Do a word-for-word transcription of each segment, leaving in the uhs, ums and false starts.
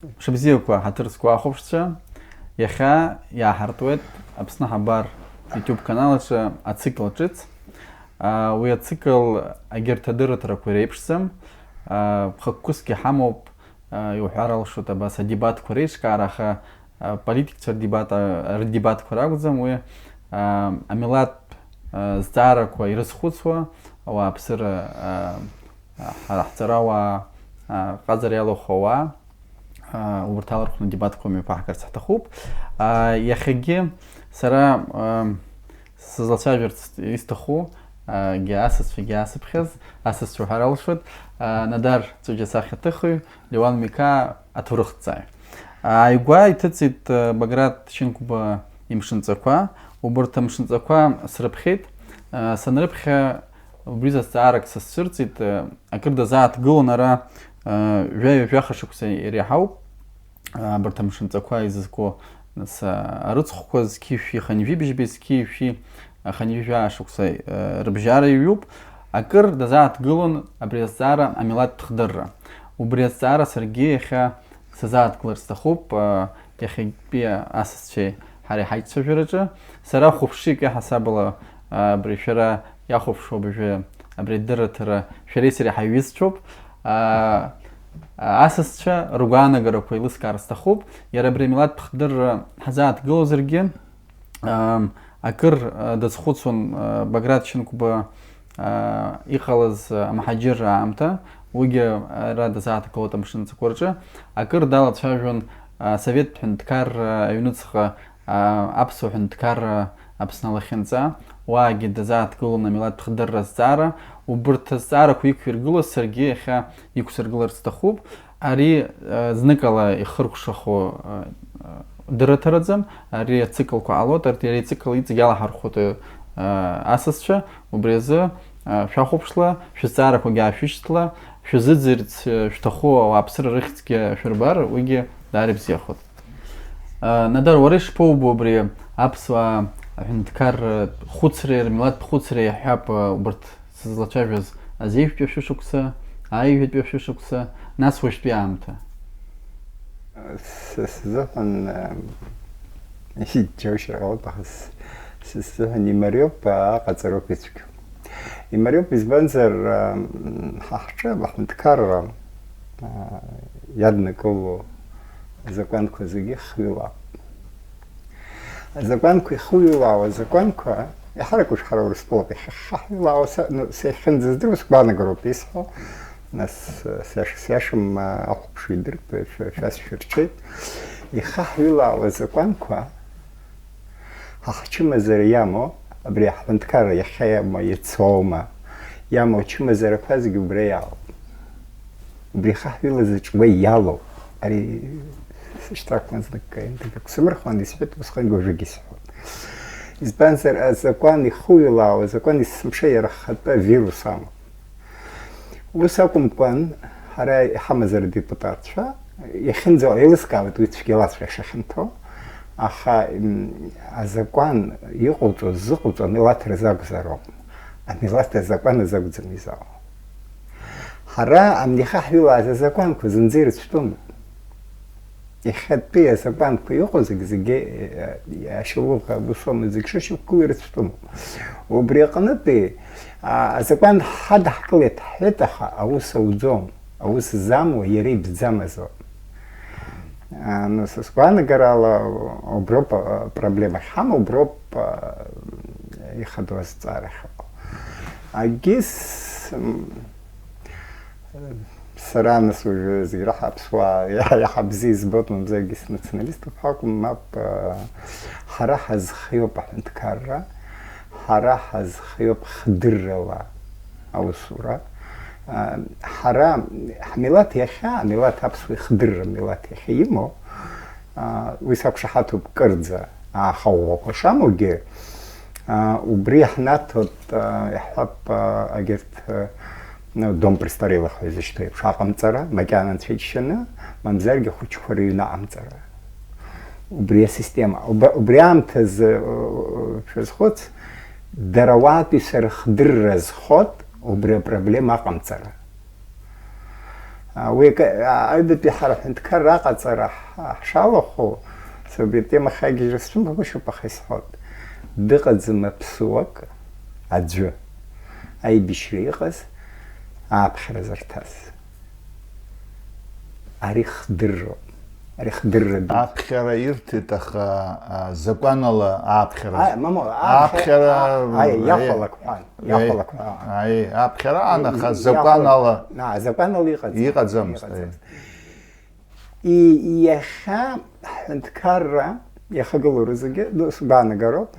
Мшыбзиақәа, ҳаҭыр зқәу ахәаԥшцәа, иахьа иааҳартуеит Аԥсны Ҳабар YouTube канал аҿы ацикл ҿыц. Уи ацикл егьырҭ адырраҭарақәа иреиԥшӡам. Хықәкысгьы ҳамоуп, иуҳәар алшоит абас адебатқәа реиҿкаара, аха политикцәа рдебат, рдебатқәа ракәӡам, уи амилаҭтә зҵаарақәа ирызхәыцуа, ауааԥсыра, ҳара ҳҵарауаа, ҟазара иалахәу ауаа, убарҭ алархәны адебатқәа мҩаԥаҳгарц ҳҭахуп. Иахьагьы сара сызлацәажәарц исҭаху, егьа асасцәагьы асыԥхьаз, асасцәа уҳәар алшоит, Надар Ҵәыџьа сахьаҭыхҩы, Леуан Миқаа аҭоурыхҭҵааҩ. Ааигәа иҭыҵит Баграт Шьынқәба имшынҵақәа, убарҭ амшынҵақәа срыԥхьеит. Санрыԥхьа, убри азҵаарак сазцәырҵит, акыр дазааҭгылон ара, жәаҩа-жәаха шықәса иреиҳауп, абарҭ амшынҵақәа изызку, нас, арыцхәқәа зқьи жәшәи хынҩажәи бжьбеи, зқьи жәшәи хынҩажәи жәаа шықәса рыбжьара иҩуп, акыр дазааҭгылон абри азҵаара амилаҭтә хдырра. Убри азҵаара саргьы иахьа сазааҭгылар сҭахуп, иахьатәи асасцәеи ҳареи ҳаицәажәараҿы. Сара хәаԥшыҩык иаҳасабала, абри шәара иахәаԥшуа абыржәы абри адырраҭара шәареи сареи ҳаиҩызцәоуп. Асасцәа ргәаанагарақәа еилыскаар сҭахуп. Иара абри амилаҭтә хдырра ҳзааҭгылозаргьы, акыр дазхәыцуан Баграт Шьынқәба иҟалаз амҳаџьырра аамҭа, уигьы ара дазааҭгылоит амшынҵақәа рҿы, акыр далацәажәон асоветтә ҳәынҭқарра аҩныҵҟа аԥсуа ҳәынҭқарра Аԥсны алахьынҵа, уаагьы дазааҭгылон амилаҭтә хдырра азҵаара, убарҭ азҵаарақәа иқәиргылоз саргьы иахьа иқәсыргыларц сҭахуп. Ари зныкала ихыркәшахо дырраҭараӡам, ари ациклқәа ҟалоит, арҭ иара ицикл иҵегь алаҳархәоит асасцәа, убри азы шәахәаԥшла, шәызҵаарақәагьы аашәышьҭла, шәазыӡырҩырц шәҭаху ауааԥсыра рыхьӡгьы шәырбар, уигьы даара ибзиахоит. Надар, уара ишԥоубо абри аԥсуаа аҳәынҭқарра хәыцреи рмилаҭтә хәыцреи иаҳҳәап, убарҭ сызлацәажәаз азеижәтәи ашәышықәса, аҩажәатәи ашәышықәса, нас уажәтәи аамҭа? Са сзыҳәан, иџьоушьар ҟалоит, аха сзыҳәан имариоуп, аҟаҵароуп ицәгьоу. Имариоуп, избанзар, ҳа ҳҿы аҳәынҭқарра иаднакыло азакәанқәа зегьы хҩылап. Азакәанқәа ихыҩлаау азакәанқәа, иаҳарак уажә ҳара Урыстәылоуп иахьахьаҳҩлаау, са, ну, са иахьынӡаздыруа сгәаанагароуп исҳәо, нас, сиаша-, сиашам, ахәаԥшҩы идырп, шәа-, шәасшәырҽеит. Ихаҳҩылаау азакәанқәа, ҳа ҳчымазара иамоу, абри аҳәынҭқарра иахьа иамоу, иацоума, иамоу ачымазарақәа зегьы убра иалоуп. Убри ихаҳҩылаз аҿы уа иалоуп. Ари сышьҭрақәлан знык аинтригак сымырхуан, исҳәеит, усҟангьы уажәыгьы исҳәоит. Избанзар, азакәан ихыҩлаау, азакәан есымша иара ахатәы авирус амоуп. Ус акәымкәан, ҳара иҳамазар адепутатцәа, иахьынӡауа еилыскаауеит уи цәгьалацәа ишахьанҭоу, аха, м, азакәан иҟауҵо, ззыҟауҵо амилаҭ рзы акәзароуп. Амилаҭ азакәан азы акәӡам изаауа. Ҳара амни ихаҳҩылааз азакәанқәа зынӡа ирыцәтәымуп. Иахьатәи азакәанқәа иҟоу зегь-зегьы, э, ашьоуҟа усома зегь шышьақәгылоу ирыцәтәымуп. Убри аҟнытәи, а, азакәан ҳадаҳкылеит ҳҳәеит, аха аус ауӡом, аус замуа иара ибзамазоуп. А, ну, са сгәаанагарала, уброуп, а, проблема ахьҳамоу, уброуп, а, ихадоу азҵаара ахьыҟоу. Акгьы с-, м, Сара, нас, уажәы зегь раҳа аԥсуаа иаҳа, иаҳа бзиа избоит, мамзаргьы снационалиступ ҳәа акәым, мап, а, ҳара ҳазхиоуп аҳәынҭқарра, ҳара ҳазхиоуп хдыррала аусура. А, ҳара, ҳмилаҭ иахьа, амилаҭ аԥсуа ихдырра амилаҭ иахьа имоу, а, уи сақәшаҳаҭуп кырӡа, ааха ӷәӷәақәа шамоугьы, а, убри ҳнаҭоит, а, иаҳҳәап, а, егьырҭ, а, ну, дом престарелых ҳәа изышьҭоу еиԥш аҟамҵара, макьана анцәа иџьшьаны, мамзаргьы ахәыҷқәа рыҩны аҟамҵара. Убри асистема, уб-, убри аамҭазы, э, шәазхәыц, дара уаатәыҩса рыхдырра азхоит убри апроблема аҟамҵара. Уи акы, аҩбатәи ҳара аҳәынҭқарра аҟаҵара ҳ-, ҳшалахәу, убри атема хагьежьра сцәымӷышьоуп, аха исҳәоит, дыҟаӡам аԥсуак аӡәы аибашьра иҟаз ааԥхьара зырҭаз. Ари хдырроуп. Ари хдырра ду. Аԥхьара ирҭеит, аха, а, закәанала ааԥхьара. Аи, мамоу, аԥхьара, аԥхьара, а, аи, аи, иахәалак ҳәан, аи, иахәалак ҳәан. Аи, аԥхьара аан, аха иахәалак, закәанала, а, закәанала иҟаӡам. Иҟаӡамызт, аи. Иҟаӡамызт. И-, иахьа ҳҳәынҭқарра иахагылоу рызегьы, ду-, сгәаанагароуп,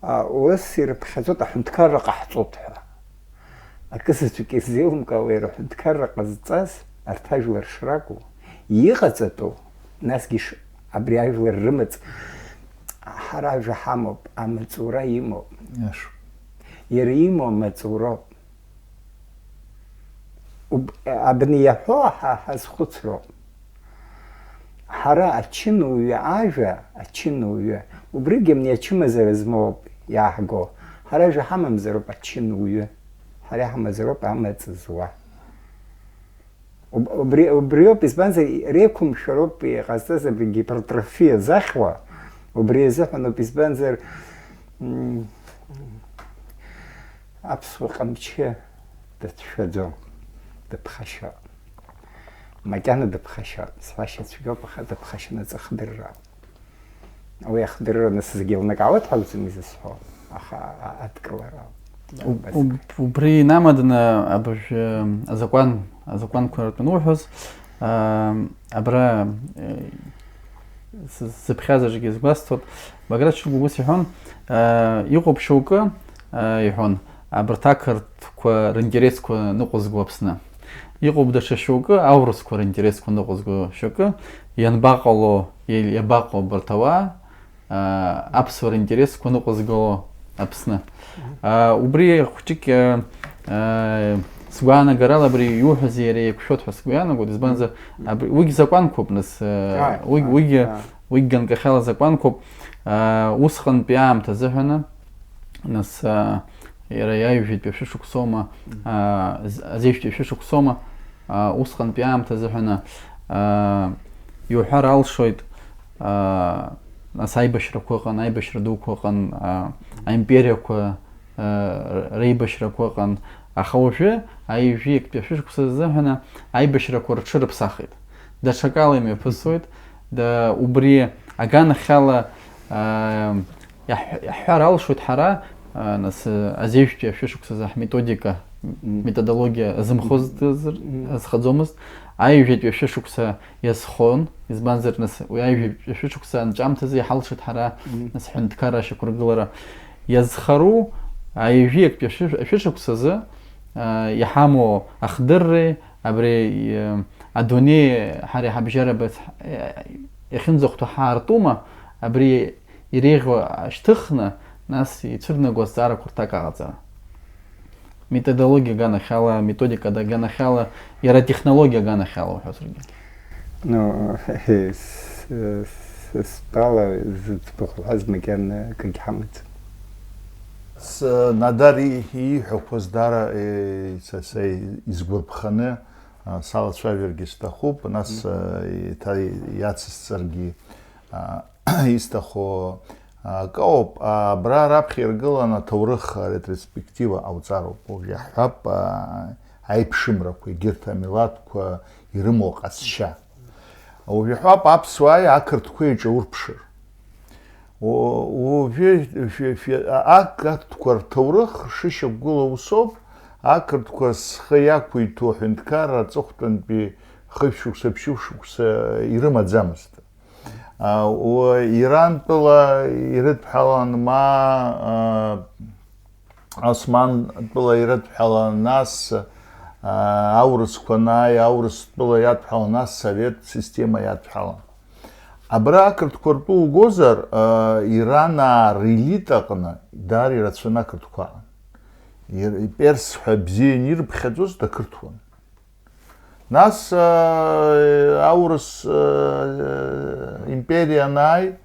а, ус ирыԥхьаӡоит, аҳәынҭқарра ҟаҳҵоит ҳәа. Акы заҵәык изеилымкаауа иара аҳәынҭқарра ҟазҵаз арҭ ажәлар шракәу, иҟаҵатәу, насгьы ш-, абри ажәлар рымаҵ, ҳара ажәа ҳамоуп, амаҵура имоуп. Иашоуп. Иара имоу амаҵуроуп. Уб-, абни иаҳәо ҳа ҳазхәыцроуп. Ҳара ачынуаҩы ажәа, ачынуаҩы, убригьы абни ачымазара змоуп иааҳго. Ҳара ажәа ҳамамзароуп ачынуаҩы. Ҳара иаҳмазароуп амаҵ зуа. Уб-, убри, убриоуп, избанзар, реиқәымшәароуп иҟазҵаз абри гипертрофиа захьуа, убри азыҳәаноуп, избанзар, м, аԥсуа ҟамчы дацәшәаӡом, дыԥхашьа. Макьана дыԥхашьа, сҳәашьа цәгьоуп, аха дыԥхашьаны ҵыхдырра. Уи ахдырра нас зегьы еилнакаауеит ҳәа акәӡам изысҳәо, аха а-, адкылара. Уб-, уб-, убри инамаданы абыржәы азакәан, азакәанқәа ртәы ануҳәоз, аа, абра, э, с-, сзыԥхьаз аҿгьы сгәасҭоит, Баграт Шьынқәба ус иҳәон, аа, иҟоуп шьоукы, аа, иҳәон, абарҭ ақырҭқәа ринтересқәа ныҟәызго Аԥсны. Иҟоуп даҽа шьоукы, аурысқәа ринтересқәа ныҟәызго шьоукы, ианбаҟало, иа-, иабаҟоу абарҭ ауаа, аа, аԥсуаа ринтересқәа ныҟәызгало Аԥсны. Мгм. Аа, убри хәҷык, аа, аа, сгәаанагарала абри иуҳәаз иара еиқәшәоит ҳәа сгәы иаанагоит, избанзар, мгм, абри, уигь закәанқәоуп, нас, аа, ааи, уигь, ааи, уигь, ааи, уигь ганкахьала закәанқәоуп, аа, усҟантәи аамҭа азыҳәаны, нас, аа, иара иаҩажәитәи ашәышықәсоума, мгм, аа, з-, азеижәтәи ашәышықәсоума, аа, усҟантәи аамҭа азыҳәаны, аа, иуҳәар алшоит, аа, нас аибашьрақәа ыҟан, аибашьра дуқәа ыҟан, аа, аимпериақәа, аа, реибашьрақәа ыҟан, аха уажәы аҩажәи актәи ашәышықәса азыҳәаны аибашьрақәа рҽырыԥсахит. Даҽакала имҩаԥысуеит, да, убри аганахьала, аа, иаҳ-, иаҳҳәар алшоит ҳара, аа, нас, азеижәтәи ашәышықәсазы ҳметодика, мм, методологиа азымхозтызар, мм, азхаӡомызт, аҩажәатәи ашәышықәса иазхон, избанзар, нас, уи аҩажәатәи ашәышықәса анҵәамҭазы иҳалшеит ҳара, мм, нас, ҳҳәынҭқарра ашьақәыргылара иазхару, аҩажәи актәи ашәы-, ашәышықәсазы, аа, иҳамоу ахдырреи, абри, э, адунеи ҳара иҳабжьарабац, э, иахьынӡахәҭоу ҳаартума, абри иреиӷьу ашьҭыхны, нас ицәырнаго азҵаарақәа рҭак аҟаҵара. Методологиа аганахьала, методика аганахьала, иара атехнологиа аганахьала уҳәозаргьы. Ну, с-, с-, стәала зыӡбахә ҳәаз макьана акгьы ҳамаӡам. С-, Надар и-, ииҳәақәоз даара, э, са, са изгәарԥханы, а, салацәажәаргьы сҭахуп, нас, мгм, а, еиҭа иацысҵаргьы, а, исҭаху акы ауп, абра раԥхьа иргыланы аҭоурых аретроспектива ҟауҵароуп. Уажә иаҳҳәап, а, аиԥшымрақәа, егьырҭ амилаҭқәа ирымоу аҟазшьа. Уажә иаҳҳәап, аԥсуааи ақырҭқәеи еиҿаурԥшыр. У-, уажәы шәи-, шәи-, а-, ақырҭқәа рҭоурых шышьақәгылоу усоуп, ақырҭқәа зхы иақәиҭу аҳәынҭқарра аҵыхәтәантәи хышә шықәса, ԥшьышә шықәса ирымаӡамызт. А, у-, Иран тәыла ирыдҳәалан, ма, а, Осман тәыла ирыдҳәалан, нас, а, аурысқәа анааи, аурыс тәыла иадҳәалан, нас Совет система иадҳәалан. Абра ақырҭқәа ртәы угозар, а, Иранаа релит аҟны даара ирацәаны ақырҭқәа аҟан. Ир-, иперс ҳәа бзиа ирыԥхьаӡоз дақырҭуан. Нас, а, аурыс, а, империа анааи,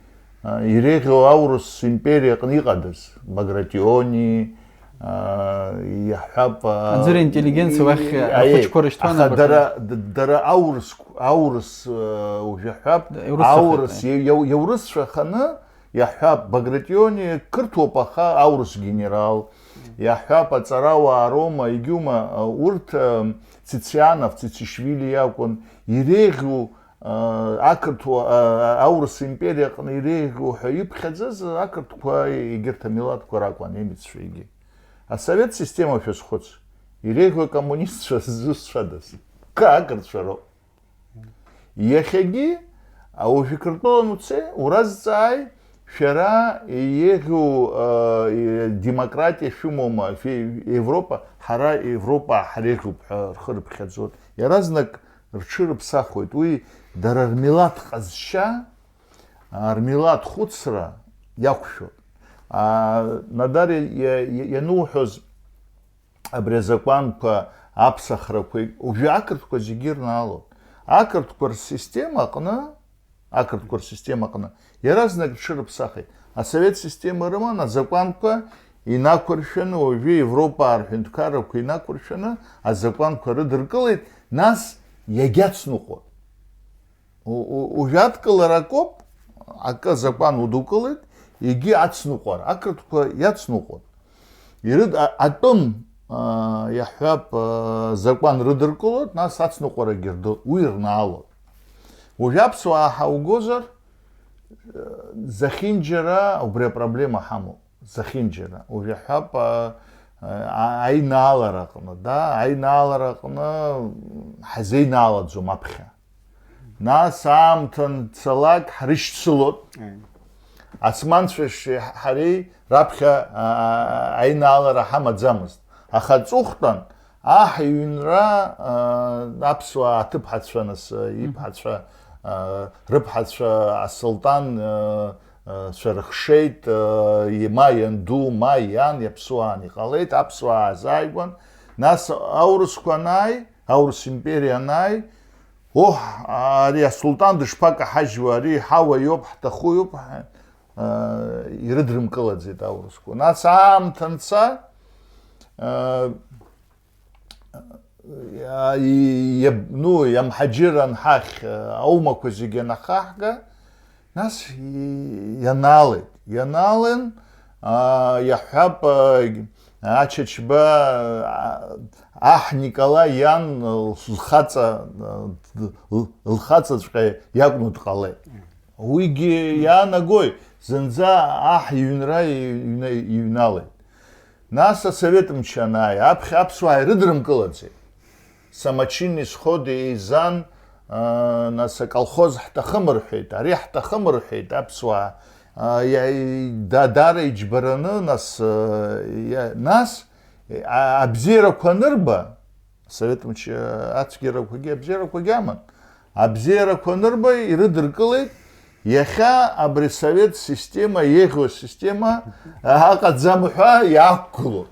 а, иреиӷьу аурыс империа аҟны иҟадаз, Багратиони, Иаҳҳәап, а, Аӡәыр интеллигенциа уахь и- ахәыҷқәа рышьҭуан аха абарҭ. Дара, д- дара аурыс, аурыс, а, уажәы ҳҳәап, Иаурысцәахеит, аурыс, иа- иа- иаурысцәаханы, иаҳҳәап, Багратиони қырҭуоуп, аха аурыс генерал, иаҳҳәап, аҵарауаа роума, егьума, а, урҭ, а, Цицианов, Цицишвили иакәын, иреиӷьу, а, ақырҭуа, а, аурыс империа аҟны иреиӷьу ҳәа иԥхьаӡаз ақырҭқәа, егьырҭ амилаҭқәа ракәын, немеццәагьы. Асовет система шәазхәыц, иреиӷьу акоммунистцәа зусҭцәадаз? Ка ақырҭцәа роуп. Иахьагьы, а, уажәы Қырҭтәылан уцеи, уразҵааи, шәара иеиӷьу, а, и- демократиа шәымоума, шәи- Европа, ҳара Европа ҳреиӷьуп ҳәа рхы рыԥхьаӡоит. Иаразнак рҽырыԥсахуеит. Уи дара рмилаҭ ҟазшьа, а, рмилаҭ хәыцра иақәшәоит. А, Надар иа- иа- иа- иануҳәоз, абри азакәанқәа, аԥсахрақәеи, уажәы ақырҭқәа зегьы ирнаалон. Ақырҭқәа рсистема аҟны, ақырҭқәа рсистема аҟны иаразнак рҽырыԥсахит. Асовет система рыман, азакәанқәа инақәыршәаны, уажәы Европаа рҳәынҭқаррақәа инақәыршәаны, азакәанқәа рыдыркылеит, нас иагьацныҟәон. У- у- Уажәы адкылара акоуп, акы азакәан удукылеит, егьи ацныҟәара, ақырҭқәа иацныҟәон. Ирыд-, а- атәым, а, иаҳҳәап, а, закәан рыдыркылоит, нас ацныҟәарагьы рдо-, уи рнаалон. Уажәы аԥсуаа ҳаугозар, зехьынџьара убри апроблема ҳамоуп. Зехьынџьара. Уажәы ҳҳәап, а, а, аинаалара аҟны, да, аинаалара аҟны ҳазеинаалаӡом аԥхьа. Нас аамҭа анцалак ҳрышьцылот. Аи. Асманцәа ш-, ҳареи раԥхьа, а, а, аинаалара ҳамаӡамызт. Аха аҵыхәтәан аҳ иҩнра, а, аԥсуаа аҭыԥҳацәа, нас, а, иԥҳацәа, а, рыԥҳацәа асултан, а, а, цәа рыхшеит, а, и-, ма ианду, ма иан, иаԥсуаан иҟалеит, аԥсуаа аазааигәан. Нас аурысқәа анааи, аурыс империа анааи, оҳ, ари асултан дышԥакаҳажьуа, ари ҳауа иоуп, ҳҭаху иоуп, ҳа-, а, ирыдрымкылаӡеит аурысқәа. Нас аамҭа анца, а, иа-, иаб-, ну, иамҳаџьыран ҳахь, а, аумақәа зегьы анахаҳга, нас и-, ианаалеит. Ианаалан, а, иаҳҳәап, а, Ачачба, а, аҳ Николаи иан лхаҵа, а, д-, л-, лхаҵаҵәҟьа иакәны дҟалеит. Уигьы иаанагои, зынӡа аҳ иҩнра иҩна-, иҩналеит. Нас асовет мчы анааи, аԥхьа аԥсуаа ирыдрымкылаӡеит. Самочинный сходы еизан, а, нас аколхоз ҳҭахым рҳәеит, ари ҳҭахым рҳәеит аԥсуаа. А, иа-, да-, дара иџьбараны, нас, а, иа-, нас, а, абзиарақәа анырба, асовет мчы ацәгьарақәагьы абзиарақәагьы аман. Абзиарақәа анырба, ирыдыркылеит, иахьа абри асовет система, еиӷьу асистема аҟаӡам ҳәа иаақәгылоит.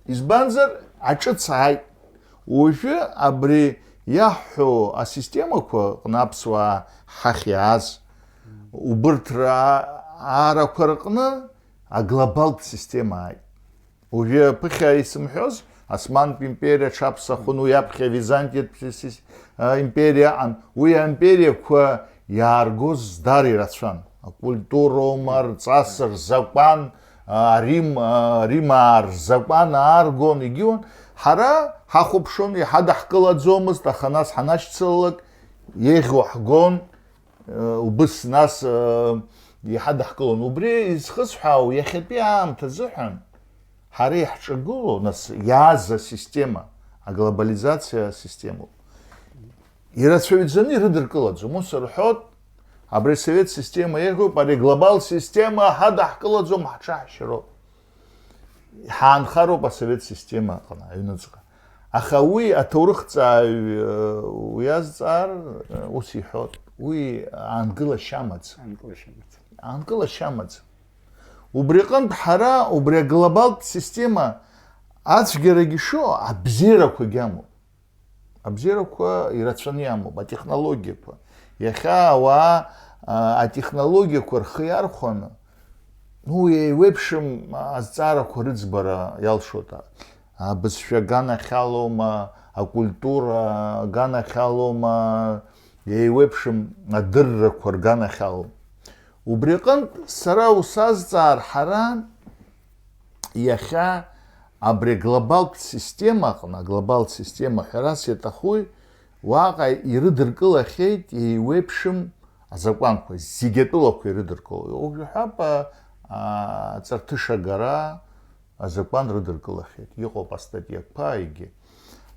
Избанзар, аҿыц ааит. Уажәы абри иаҳҳәо асистемақәа аҟны аԥсуаа ҳахь иааз, убырҭ раа-, аарақәа рҟны аглобалтә система ааит. Уажәы ԥыхьа исымҳәоз, Османтә империа аҽаԥсахын, уи аԥхьа Византиатә сис-, а, империа аҟан. Уи аимпериақәа иааргоз дара ирацәан. Акультуроума, рҵас, рзакәан, а, Рим, а, Римаа рзакәан ааргон, егьиуан. Ҳара ҳахәаԥшуан, иҳадаҳкылаӡомызт, аха нас ҳанашьцылалак, еиӷьу ҳгон, э, убыс нас, э, иҳадаҳкылон. Убри изхысҳәаау, иахьатәи аамҭа азыҳәан ҳара иаҳҿагылоу, нас, иааз асистема, аглобализациа асистемоуп. Ирацәаҩӡаны ирыдыркылаӡом. Ус рҳәот, абри асовет система еиӷьуп, ари аглобал система ҳадаҳкылаӡом, ҳаҽаҳшьроуп. Ҳаанхароуп асовет система аҟны, аҩныҵҟа. Аха уи аҭоурыхҭҵааҩ, э, уи азҵаар, э, ус иҳәот, уи аангылашьа амаӡам. Аанкылашьа амаӡам. Аанкылашьа амаӡам. Убри аҟынтә ҳара, убри аглобалтә система ацәгьарагьы шо, абзиарақәагьы амоуп. Абзиарақәа ирацәаны иамоуп, атехнологиақәа. Иахьа ауаа, а, атехнологиақәа рхы иархәаны, Ну, еиуеиԥшым азҵаарақәа рыӡбара иалшоит. Абызшәа аганахьалоума, акультура аганахьалоума, еиуеиԥшым адыррақәа рганахьалоума. Убри аҟынтә сара усазҵаар, ҳара иахьа абри аглобалтә система аҟны, аглобалтә система ҳәарас иаҭахуи, уаҟа ирыдыркылахьеит еиуеиԥшым азакәанқәа, зегь атәылақәа ирыдыркылоит. Уажәы ҳәа, а, а, аҵарҭыша агара азакәан рыдыркылахьеит. Иҟоуп астатиақәа, егьи.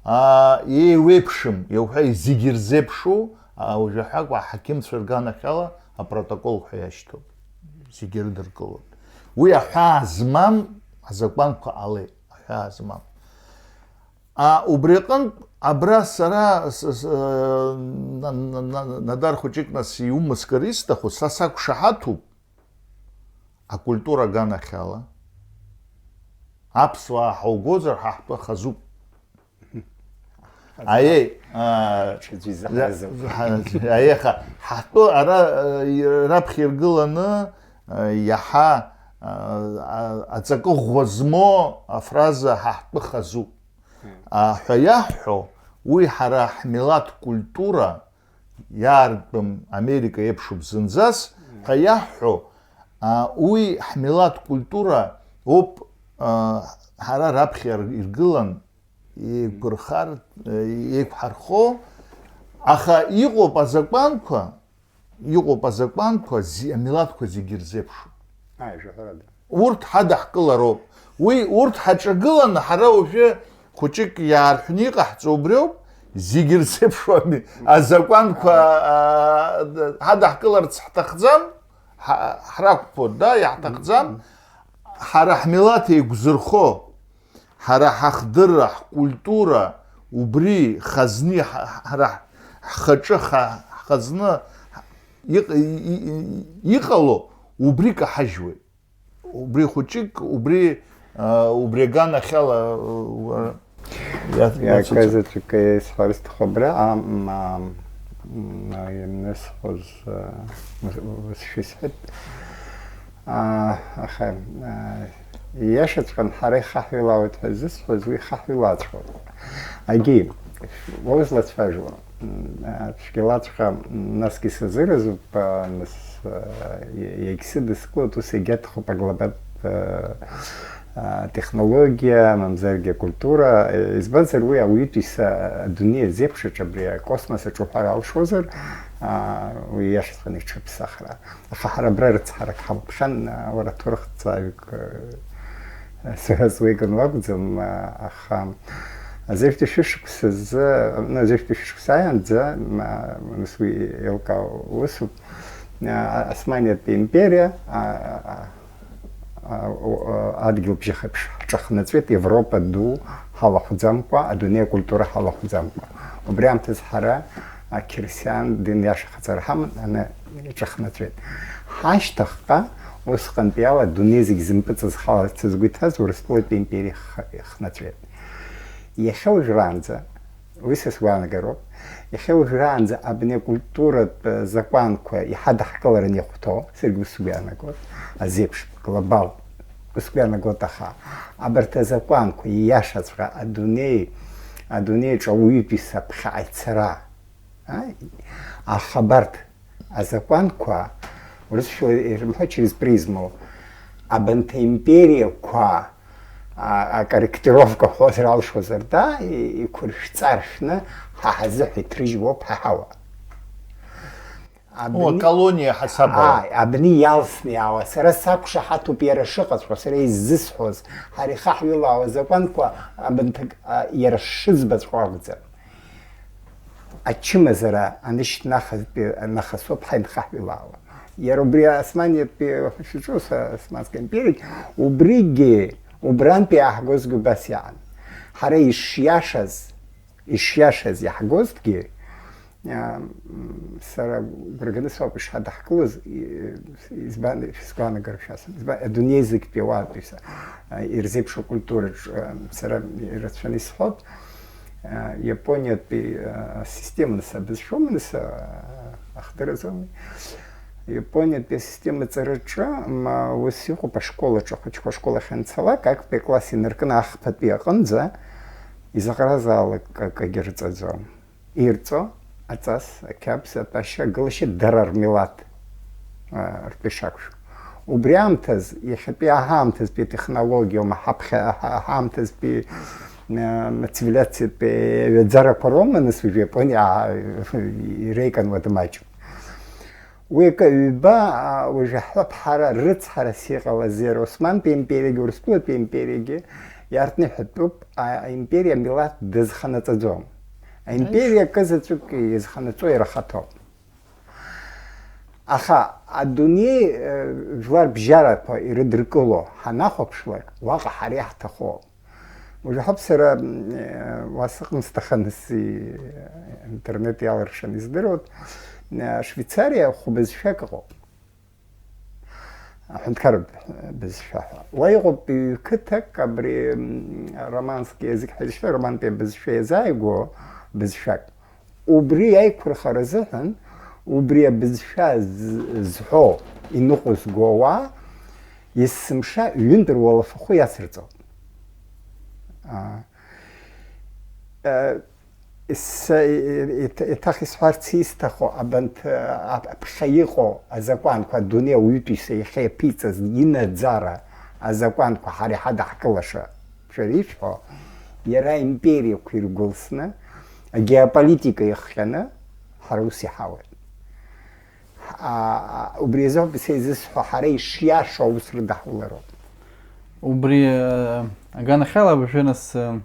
А, еиуеиԥшым, иауҳәа, зегь ирзеиԥшу, а, уажәы ҳәа акәу аҳақьымцәа рганахьала апротокол ҳәа иашьҭоуп. Зегь ирыдыркылоит. Уи аҳәаа змам азакәанқәа ҟалеит, аҳәаа змам. А, убри аҟынтә, абра сара, с-, с-, э, на-, на-, на-, Надар хәыҷык нас иумыскыр исҭаху, са сақәшаҳаҭуп акультура аганахьала. Аԥсуаа ҳаугозар, ҳа ҳтәы хазуп. Аиеи, а, Ҽаӡәы изаҳаразы. Аиеи, аха ҳтәы ара, а, раԥхьа иргыланы, а, иаҳа, а, а, аҵакы ӷәӷәа змоу афраза ҳа ҳтәы хазуп. А, ҳәа иаҳҳәо, уи ҳара ҳмилаҭ культура иаартәым Америка еиԥшуп зынӡас ҳәа иаҳҳәо, а, уи ҳмилаҭ культура ауп, а, ҳара раԥхьа иргылан еиқәырхар, еиқәҳархо, аха иҟоуп азакәанқәа, иҟоуп азакәанқәа зи-, амилаҭқәа зегьы ирзеиԥшу. Ааи, жәаҳәарада. Урҭ ҳадаҳкылароуп. Уи урҭ ҳаҿагыланы ҳара уажәы хәыҷык иаарҳәны иҟаҳҵо убриоуп, зегьы ирзеиԥшу ами. Азакәанқәа, аа, ҳадаҳкыларц ҳҭахӡам, ҳа-, ҳрақәԥоит, да, иаҳҭахӡам. Ҳара ҳмилаҭ еиқәзырхо, ҳара ҳахдырра, ҳкультура, убри хазни ҳа-, ҳара ҳхаҿы ха-, ҳхазны иҟ-, и-, и-, и-, иҟало, убри каҳажьуеит. Убри хәыҷык, убри, а, убри аганахьала, уара, иа-, иацуҵа. Иаказаҵәык исҳәар сҭахуп абра, ам, ам, м, имнысхоз, а, ус-, ус шәисҳәеит. А, аха, а, ииашаҵәҟьан, ҳара ихаҳҩылаауеит ҳәа зысҳәаз, уи ихаҳҩылааҵәҟьоуп. Агьи, уа узлацәажәо, м, а, цәгьалаҵәҟьа, м, насгьы сазыразуп, а, нас, а, иа-, иагьсыдыскылоит, ус егьаҭахуп аглобалтә, а, а, технологиа, мамзаргьы акультура, а, избанзар, уи ауаҩытәыҩса адунеи азеиԥшраҿы, абри акосмос аҿы уҳәар алшозар, а, уи ииашаҵәҟьаны иҽаԥсахра. Аха ҳара абра рыцҳарак ҳамоуп. Ԥхьан, а, уара ҭоурыхҭҵааҩык, а, сара суеиган уакәӡам, а, аха азеижәтәи шәышықәса азы, ну, азеижәтәи шәышықәса ааиаанӡа, м, а, нас уи еилкаау усуп, а, Османиатәи империа, а, а, а, о, а, адгьылбжьахеиԥш ҳҿахнаҵәеит, Европа ду ҳалахәӡамкәа, адунеи акультура ҳалахәӡамкәа. Убри аамҭазы ҳара ақьырсиан дин иашахаҵара ҳаман, аны иҿахнаҵәеит. Ҳашьҭахьҟа, усҟантәи ала, адунеи зегь зымпыҵызхаларц згәы иҭаз Урыстәылатәи империа х-, ихнаҵәеит. Иахьа уажәраанӡа, уи са сгәаанагароуп, иахьа уажәраанӡа абни акультуратә закәанқәа иҳадаҳкылараны иахәҭоу, саргьы ус сгәы иаанагоит, азеиԥш, глобал, ус сгәы иаанагоит, аха абарҭ азакәанқәа ииашаҵәҟьа адунеи, адунеиаҿ ауаҩытәыҩса ԥхьаҟа ицара, а, аха абарҭ азакәанқәа, урысшәала ирымҳәо через призму, абанҭ аимпериақәа, а, акорректировка ҳәозар алшозар, да, и-, иқәыршәҵа ршәны ҳа ҳазыҳәа иҭрыжьуоуп ҳа ҳауаа. О, абни-, колониа ҳасабала. Ааи, абни иалсны иаауа, сара сақәшаҳаҭуп иара шыҟаҵәҟьо, сара иззысҳәоз, ҳара ихаҳҩылаауа азакәанқәа абанҭак, а, иара шыӡбаҵәҟьо акәӡам. Ачымазара анышьҭнахызтәи нахыс ауп ҳаинхаҳҩылаауа. Иара убри Османиатәи шәаҿу, са-, Османская империагь, убригьы, убрантәи иааҳгозгьы убас иаан. Ҳара ишиашаз, ишиашаз иаҳгозҭгьы, а, м, сара гәырганы соуп ишҳадаҳкылоз, и-, избан, шәызгәаанагар шәасҳәап. Избан, адунеи зегьтәи ауаатәыҩса, а, ирзеиԥшу акультураҿ, а, сара ирацәаны исҳәоит. А, Иапониатәи, а, асистема, нас, абызшәоума, нас, а, ахдырӡомеи? Иапониатәи асистема аҵараҿы, ма, ус иҟоуп, ашкол аҿы ахәыҷқәа ашкол ахь анцалак, актәи акласс инаркны ахԥатәи аҟынӡа изаҟаразаалак акагьы рҵаӡом. Ирҵо аҵас, ақьабз, атәашьа, агылашьа дара рмилаҭ, а, ртәы ишақәшәо. Убри аамҭаз, иахьатәи аҳаамҭазтәи атехнологиоума, ҳаԥхьа, аҳа-, аҳаамҭазтәи, а, ацивилиациатәи аҩаӡарақәа роума, нас, уажәы Иапониа, а, иреикануа дмаҷуп. Уи акы ҩба, а, уажәы ҳлаԥҳара рыцҳарас иҟалаз иара Османтәи империагьы Урыстәылатәи империагьы иаартны иҳәатәуп, а, аимпериа амилаҭ дазханаҵаӡом. Аимпериа акы заҵәык изханаҵо иара ахаҭоуп. Аха адунеи, э, жәлар бжьарақәа ирыдыркыло ҳанахәаԥшлак, уаҟа ҳара иаҳҭахо. Уажәы ҳауп сара, м, э, уа сыҟан, сҭахын, ис-, интернет иалыршан издыруеит. Э, Швеицариа хәбызшәак ыҟоуп. Аҳәынҭқарратә бызшәа ҳәа. Уа иҟоуп ҩ-қыҭак, абри, м, романский язык ҳәа изышьҭоу, романтәи абызшәа иазааигәоу бызшәак. Убри аиқәырхара азыҳәан, убри абызшәа з-, зҳәо, иныҟәызго ауаа, есымша ҩынтә руалафахәы иацырҵоит. А, а, са, и-, и-, еиҭах исҳәарц исҭаху, абанҭ, а, ап-, аԥхьа иҟоу азакәанқәа, адунеи ауаҩытәыҩса иахьа иаԥиҵаз инаӡара азакәанқәа ҳара иҳадаҳкылаша, шәара ишәҳәо, иара аимпериақәа иргәылсны, агеополитика ихҟьаны, ҳара ус иҳауеит. А, убри азоуп са изысҳәо, ҳара ишиашоу аус рыдаҳулароуп. Убри, э, аганахьала абыржәы нас, э,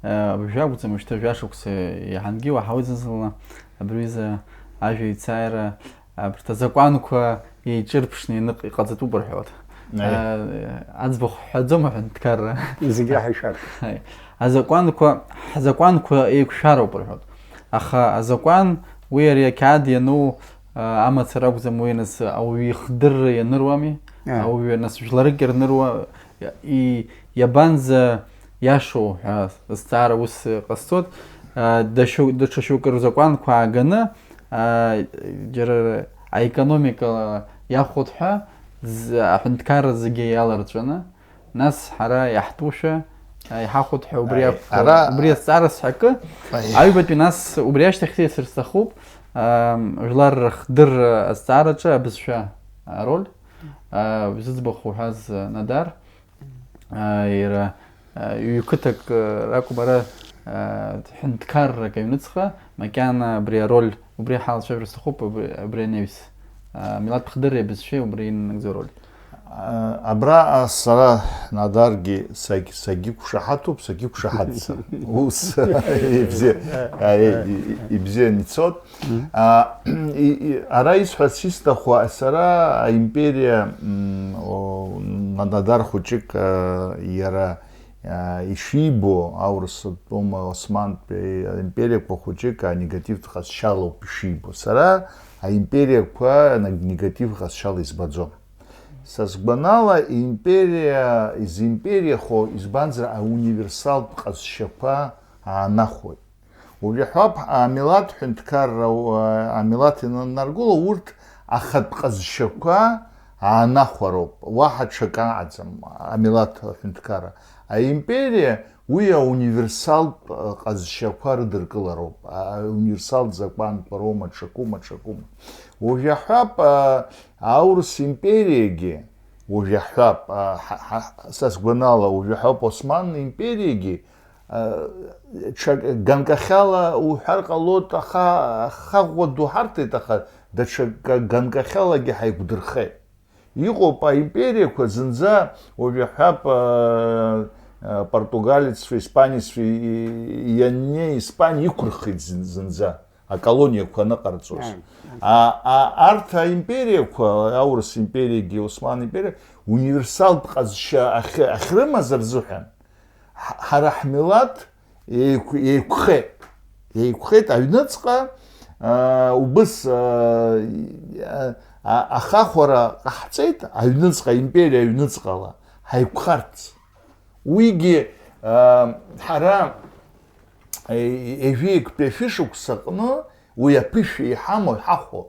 э, абыржәы акәӡам, уажәшьҭа жәашықәса иаҳангьы уаҳауеит зны-зынла абри аҩыза ажәа еицааира, абарҭ азакәанқәа еиҿырԥшны ианыҟ-, иҟаҵатәуп рҳәоит. Аиеи. Э, аӡбахә ҳҳәаӡом аҳәынҭқарра. Зегь раҳа ишәарҭоуп. Аиеи. Азакәанқәа, ҳзакәанқәа еиқәшәароуп рҳәоит. Аха азакәан, уи ари ақьаад иану, а, амацара акәӡам, уи нас ауаҩы ихдырра ианыруами, Аиеи. Ауаҩы нас жәларык ирныруа, и-, иабанӡа иашоу ҳәа азҵаара ус ҟасҵоит. А, дашьу-, даҽа шьоукы рзакәанқәа ааганы, а, џьара аекономика иахәоит ҳәа, з-, аҳәынҭқарра зегьы иаларҵәаны, нас ҳара иаҳтәушәа, а, иҳахәоит ҳәа убри Аи, акәхап. Ара Убри азҵаара сҳәакы, Аи. Аҩбатәи нас убри ашьҭахь сеицыр сҭахуп, а, жәлар рыхдырра азҵаараҿы абызшәа ароль, а, зыӡбахә уҳәаз, а, Надар. А, иара, а, ҩ-қыҭак, а, ракәым, ара, а, ҳәынҭқаррак аҩныҵҟа, макьана абри ароль, убри ҳалацәажәар сҭахуп, абри, абри анаҩс, а, милаҭ хдырреи абызшәеи убри инанагӡоу ароль. А, абра, а, сара Надаргьы сагь-, сагьықәшаҳаҭуп, сагьықәшаҳаҭӡам. Ус, ибзиа, а, и-, и-, ибзиан ицот. Мгм. А, и, и, ара исҳәарц исҭаху, а, сара аимпериа, м, о, на-, Надар хәыҷык, а, иара, а, ишибо, аурыс атәым, османтә, э, аимпериақәа хәыҷык, а, негативтә ҟазшьалоуп ишибо. Сара аимпериақәа наг-, негативтә ҟазшьала избаӡом. Са сгәанала, империа, изимпериахо, избанзар, ауниверсалтә ҟазшьақәа аанахәоит. Уажәы иаҳҳәап, амилаҭ ҳәынҭқарра, амилаҭ инанаргыло, урҭ ахатә ҟазшьақәа аанахәароуп, уаҳа ҽак аҟаӡам, амилаҭ ҳәынҭқарра. Аимпериа уи ауниверсалтә ҟазшьақәа рыдыркылароуп, ауниверсалтә закәанқәа роума, ҽакума, ҽакума. Уажә иаҳҳәап, аурыс империагьы, уажә иаҳҳәап, ҳа, ҳа, са сгәанала, уажә иаҳҳәап, Осман империагьы, Ҽа ганкахьала уҳәар ҟалоит, аха, аха ӷәӷәа ду ҳарҭеит, аха даҽа га-, ганкахьалагьы ҳаиқәдырхеит. Иҟоуп аимпериақәа зынӡа, уажә иаҳҳәап, а, а, португалеццәа, испанеццәа и-, и-, ианнеи Испаниа иқәырхит зын-, зынӡа, аколониақәа аныҟарҵоз. Ааи. А, а, арҭ аимпериақәа, аурыс империагьы, Осман империа, универсалтә ҟазшьа ахь-, ахьрымаз рзыҳәан, Ҳ-, ҳара ҳмилаҭ еиқә-, еиқәхеит. Еиқәхеит аҩныҵҟа, аа, убыс, аа, а-, ахахәара ҟаҳҵеит аҩныҵҟа, аимпериа аҩныҵҟала, ҳаиқәхарц. Уигьы, аа, ҳара, е-, ежәеиктәи ашәышықәсаҟны уи аԥышәа иҳамоу ҳахәо.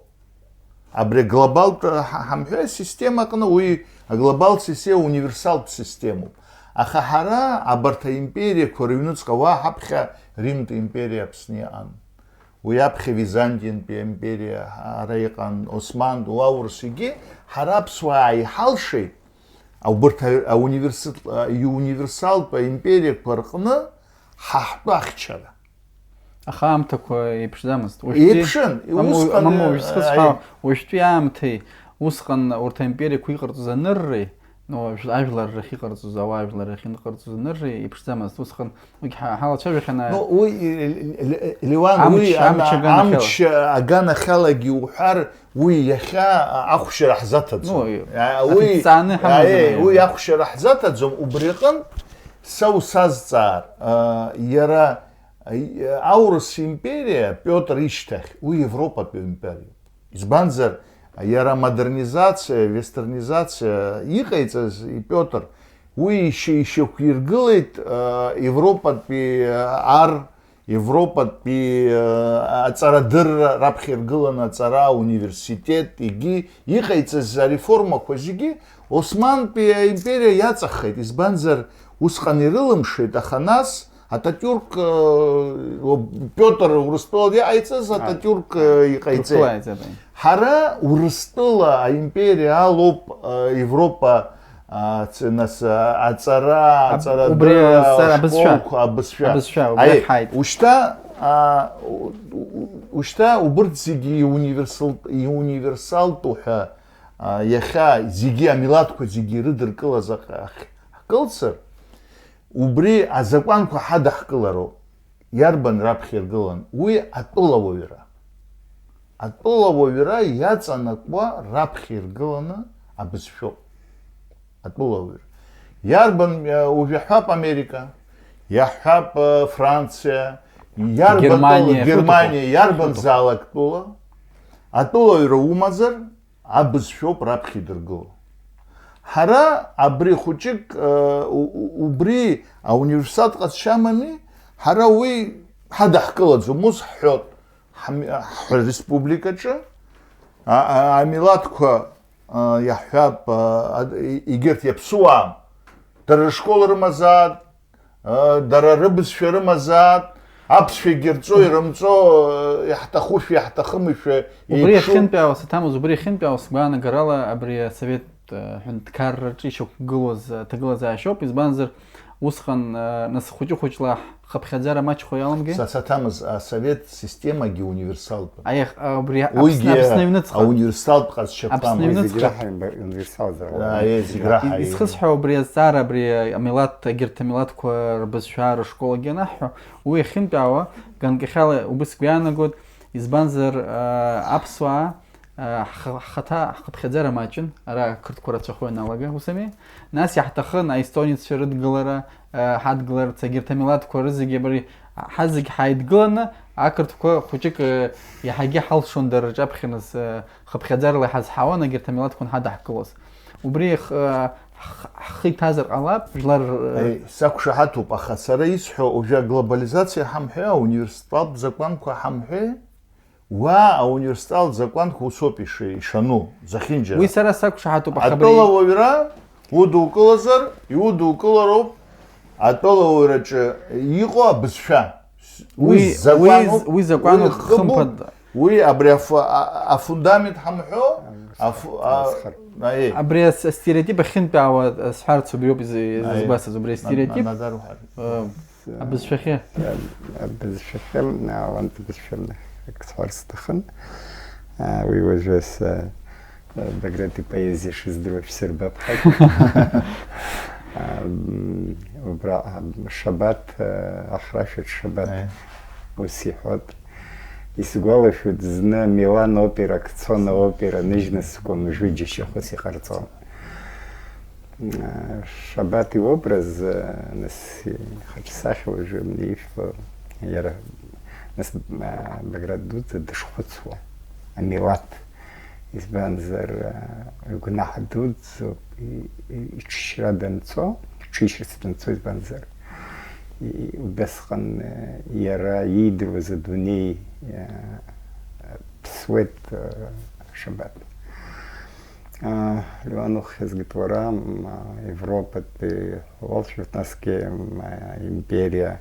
Абри аглобалтә ҳа-, ҳамҳәеи асистема аҟны уи аглобалтә система универсалтә системоуп. Аха ҳара абарҭ аимпериақәа рыҩныҵҟа уа ҳаԥхьа Римтә империа Аԥсны иҟан. Уи аԥхьа Византиантәи аимпериа ара иҟан, Османтә, уа урыс, егьи ҳара аԥсуаа иҳалшеит, убарҭ а-, ауниверсит-, а, иуниверсалтә аимпериақәа рҟны ҳа ҳтәы ахьчара. Аха аамҭақәа еиԥшӡамызт. Уажәтәи Еиԥшын, аму-, усҟан, аму уажә зхысҳәаау, аи. Уажәтәи аамҭеи усҟан урҭ аимпериақәа иҟарҵоз анырреи, ну, ажә-, ажәлар рахь иҟарҵоз, ауаа ажәлар рахь иҟарҵоз анырреи еиԥшӡамызт. Усҟан уигь ҳа-, ҳалацәажәахьан, а-, Ну, уи, и-, и-, и-, Леуан, амч, уи амч ана-, аганахьала. Амч аганахьалагьы уҳәар, уи иахьа ахәшьара ҳзаҭаӡом. Ну, А, уи, аҭҵааны ҳамаӡам аиеи, уи аиеи. Ахәшьара ҳзаҭаӡом, убри аҟынтә са усазҵаар, а, иара, а, и-, аурыс империа Пиотр ишьҭахь, уи Европатәи империоуп. Избанзар, иара модернизациа, вестернизациа иҟаиҵаз Пиотр, уи ишьа-, ишьақәиргылеит, а, Европатәи, а, ар, Европатәи, э, аҵарадырра раԥхьа иргыланы аҵара, ауниверситет, егьи иҟаиҵаз ареформақәа зегьы Османтәи аимпериа иаҵаххеит, избанзар, усҟан ирылымшеит, аха нас Ататиурк, э, Пиотр Урыстәыла иҟаиҵаз А, Ататиурк, э, иҟаиҵеит. Урыстәыла иҟаиҵеит, аи. Ҳара Урыстәыла аимпериа алоуп, э, Европа А, ц-, нас, а, аҵара, Аб-, аҵара убри дырра, азҵаара абызшәа. Ашколқәа, абызшәа. Абызшәа, убри Аи, ҳаит. Ушьҭа, а, у-, у-, ушьҭа убырҭ зегьы иуниверсал-, иуниверсалтәу ҳәа, а, иахьа зегьы амилаҭқәа зегьы ирыдыркылаз аҟ-, ахь ҳкылсыр, убри азакәанқәа ҳадаҳкылароуп. Иарбан раԥхьа иргылан? Уи атәылауаҩра. Атәылауаҩра иаҵанакуа раԥхьа иргыланы абызшәоуп. Атәылауаҩра. Иарбан, э, уажә иаҳҳәап Америка, иаҳҳәап, э, Франциа, иарбан Германиа, тәыла, Германиа, шәыдыхәа. Иарбан Шәыдыхәа. Заалак тәыла, атәылауаҩра умазар, абызшәоуп раԥхьа идыргыло. Ҳара абри хәыҷык, э, у-, у-, убри ауниверситет ҟазшьа амами, ҳара уи ҳадаҳкылаӡом, ус ҳҳәот, ҳам-, ҳреспубликаҿы, а-, а-, амилаҭқәа, а, иаҳҳәап, а, а, егьырҭ иаԥсуаам, дара рышкол рымазаат, Ыы, дара рыбызшәа рымазаат, аԥсшәагьы рҵо, ирымҵо, ыы, иаҳҭахушәа, иаҳҭахымышәа Убри еиԥшу. Иахьынтәаауа, саҭамыз, убри иахьынтәаауа сгәаанагарала абри асовет, ыы, ҳәынҭқарраҿы ишьақәгылоз аҭагылазаашьоуп, избанзар, усҟан, ыы, нас хәыҷы-хәыҷла ҳхыԥхьаӡара маҷхо иаламгеи? Са саҭамыз, асовет системагьы универсалтәын. Аиах-, а, убри Аԥсны, Уигьы Аԥсны аҩныҵҟа. Ауниверсалтә ҟазшьақәам. Аԥсны Уи зегь аҩныҵҟа. Раҳа имба-, универсал зауа. Ааи, зегь раҳа, Ис-, ааи. Исхысҳәо убри азҵаара, абри амилаҭ, егьырҭ амилаҭқәа рбызшәа рышкол агьанаҳҳәо, уи иахьынтәаауа, ганкахьала убыс сгәы иаанагоит, избанзар, а, аԥсуаа, а, ҳх-, ҳхаҭа ҳхыԥхьаӡара маҷын, ара ақырҭқәа рацәахо ианалага, ус ами? Нас иаҳҭахын аестонеццәа рыдгылара, а, ҳадгыларц, егьырҭ амилаҭқәа рызегьы абри, ҳазегь ҳааидгыланы, ақырҭқәа хәыҷык, а, иаҳагьы ҳалшон дара рҿаԥхьа нас, а, хыԥхьаӡарала иҳазҳауан, егьырҭ амилаҭқәа анҳадаҳкылоз. Убри х-, х-, ҳхы иҭазар ҟалап, жәлар, Аи, сақәшаҳаҭуп, аха сара исҳәо, уажәы аглобализациа ҳамҳәеи, ауниверситеттә закәанқәа ҳамҳәеи, уа ауниверситеттә закәанқәа усоуп иши-, ишану, зехьынџьара. Уи сара сақәшаҳаҭуп, аха абри Атәылауаҩра удукылазар, иудукылароуп атәылауаҩраҿы иҟоу абызшәа. Уи, Уи закәануп, уи, уи закәануп, уи хыбуп, хымԥада. Уи абри афу-, а-, афундамент ҳамҳәо, афу-, а-, Асхар. Аиеи. Абри ас-, астереотип ахьынтәаауа, а, сҳәарц убриоуп из-, Аиеи. Изгәасҭаз, убри На-, астереотип. На-, Назар уҳәар. Э, абызшәахьы. Э, абызшәахьы, а, уантә бызшәа акы сҳәарц сҭахын. А, уи уажәы са, а, Баграт ипоезиа шыздыруа шәсырбап ҳәа. А, м, убра, а, Шабаҭ, а, ахрашәаҿ Шабаҭ Аиеи. Ус иҳәоит. Исгәалашәоит, зны Милан операк цон, аопера ныжьны сыкәын, уажәы џьашьахәыс иҟарҵон. Шабаҭ иобраз, нас, ихаҿсахьа уажәы ишәҳәо, иара, нас, Баграт дуӡӡа дышхәыцуа, амилаҭ, избанзар, игәнаҳа дуӡӡоуп, и-, и-, иҽшьра данцо, иҽишьырц данцо, избанзар, и-, убасҟан, иара иидыруаз адунеи, ԥсуеит, Шабаҭ. Леон, уххьазгеит уара, м, Европатәи уалшәыртә, насгьы, м, империа.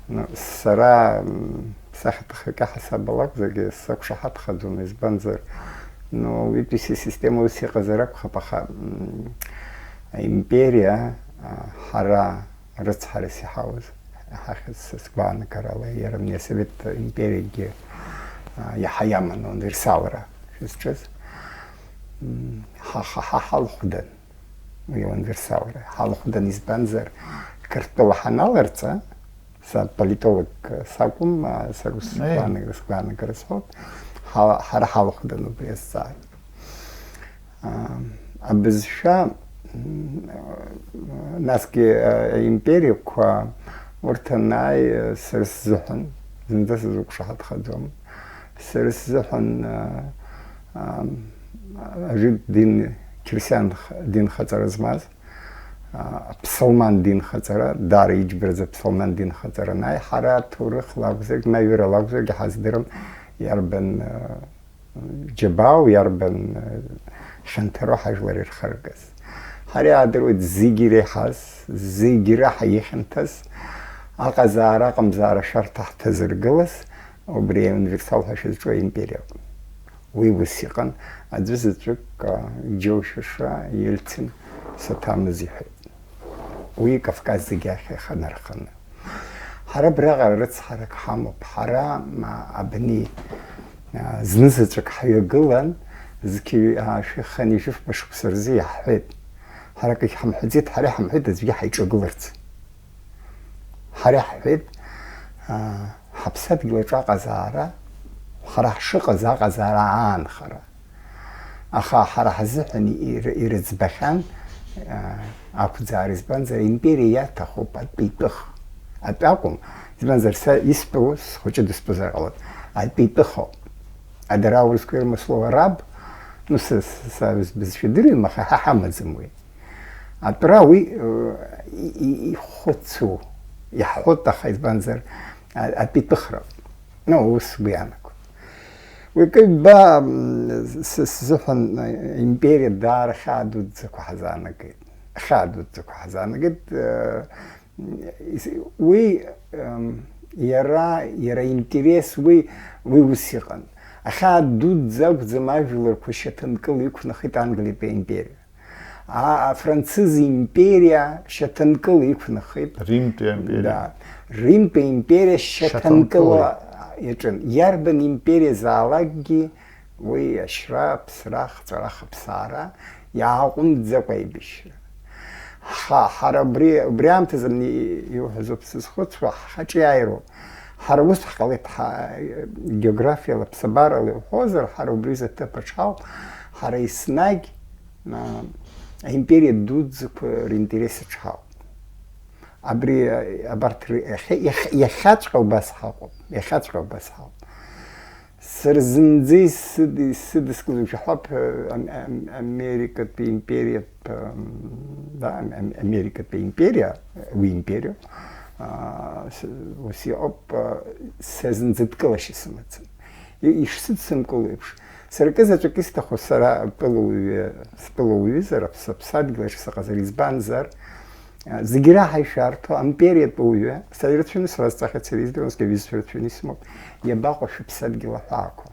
Ну, сара, м, сахьаҭахҩы ҳасаб алакәзаргьы сақәшаҳаҭхаӡом, избанзар, ну, уаҩытәыҩса система ус иҟазар акәхап, аха, м, аимпериа, а, ҳара рыцҳарас иҳауз, иҳахьыз, са сгәаанагарала, иара абни асовет империагьы, а, иаҳа иаман, универсалра шызҿыз. М, ҳа, ҳа, ҳа ҳалхәдан, уи ауниверсалра ҳалхәдан, избанзар, Қырҭтәыла ҳаналарҵа, са политолог сакәым, а, сара ус Аи. сгәаанагара, сгәаанагара сҳәоит, ҳа, ҳара ҳалхәдан убри азҵаара. А, абызшәа, м, насгьы, а, аимпериақәа урҭ анааи, а, сара сзыҳәан, зынӡа сызуқәшаҳаҭхаӡом. Сара сзыҳәан, а, а, ажәытә дин, қьырсиан х-, динхаҵара змаз, а, аԥсылман динхаҵара, даара иџьбаразы аԥсылман динхаҵара анааи, ҳара ҭоурыхла акәзаргь, ма ҩырала акәзаргь ҳаздырам, иарбан, а, џьабаау, иарбан, э, хьанҭароу ҳажәлар ирхаргаз. Ҳара иаадыруеит зегьы иреиҳаз, зегьы реиҳа ихьанҭаз, аҟазаара, аҟамзаара ашәарҭа ҳҭазыргылаз, убри ауниверсал ҳәа шәызҿу аимпериа акәын. Уи ус иҟан, аӡәы заҵәык, а, иџьоушьаша Ельцин саҭамыз иҳәеит. Уи Кавказ зегьы ахь иханарханы. Ҳара абраҟа рыцҳарак ҳамоуп. Ҳара, ма, абни, а, зны заҵәык ҳҩагылан, зқьи, а, шәи хынҩажәи фба шықәса рзы иаҳҳәеит. Ҳара акгьы ҳамҳәаӡеит, ҳара иҳамҳәеит аӡәгьы ҳаиҿагыларц. Ҳара иаҳҳәеит, а, ҳаԥсадгьыл аҿы аҟазаара, ҳара ҳшыҟаз аҟазаара аанхара. Аха ҳара ҳзыҳәан ир-, ирыӡбахьан, а, ақәӡаара, избанзар, аимпериа иаҭахуп атәитәых. Атәы акәым, избанзар, са истәу схәыҷы дыстәызар ҟалоит. Атәитәыхоуп. А дара аурысқәа ирымоу слово раб, ну, са, са, са бызшәа дырҩым, аха ҳа ҳамаӡам уи. Атәра уи, э, и-, и-, ихәыцу, иаҳхәыт, аха избанзар, а-, атәитәыхра. Ну, ус сгәы иаанагоит. Уи кы-, ба, м, с-, сзыҳәан, э, империа даара хьаа дуӡӡақәа ҳзаанагеит. Хьаа дуӡӡақәа ҳзаанагеит, э, ис-, уи, эм, иара, иара интерес, уи, уи ус иҟан. Ахьаа дуӡӡа акәӡам ажәларқәа шьаҭанкыла иқәнахит Англиатәи аимпериа. А, афранцыз империа шьаҭанкыла иқәнахит. Римтәи аимпериа. Да. Римтәи аимпериа шьаҭанкыла Шьаҭанкыла. Иаҿын. Иарбан империазаалакгьы уи ашьра, аԥсра, ахҵәара, ахыԥсаара иааҟәымҵӡакәа аибашьра. Ҳа, ҳара убри, убри аамҭазы ани иуҳәаз ауп сызхәыцуа, ҳаҿиааироуп. Ҳара ус ҳҟалеит, ҳа, географиала, ԥсабарала иуҳәозар, ҳара убри изы аҭыԥ аҿ ҳауп. Ҳара еснагь, а, аимпериа дуӡӡақәа ринтерес аҿ ҳауп. Абри, а, абарҭ ры-, иахьа-, иахьа-, иахьаҵәҟьа убас ҳаҟоуп, иахьаҵәҟьа убас ҳауп. Сара зынӡа исыд-, исыдыскыло шәаҳәап, э, ам-, ам-, Америкатәи империатә, ам, да, ам-, ам-, Америкатәи империа, уи империа, а, с-, ус иҟоуп, а, са зынӡа дкылашьа сымаӡам. И-, ишсыдсымкыло еиԥш, сара акы заҵәык исҭаху, сара атәылауаҩы, стәылауаҩызар, аԥс-, аԥсадгьыл аҿы сыҟазар, избанзар, Зегьы раҳа ишәарҭоу ампериатәуаҩы, са ирацәаны сразҵахьеит, сара издыруан, сгьы аҩызцәа рацәаны исымоуп, иабаҟоу шәыԥсадгьыл аҳәаақәа?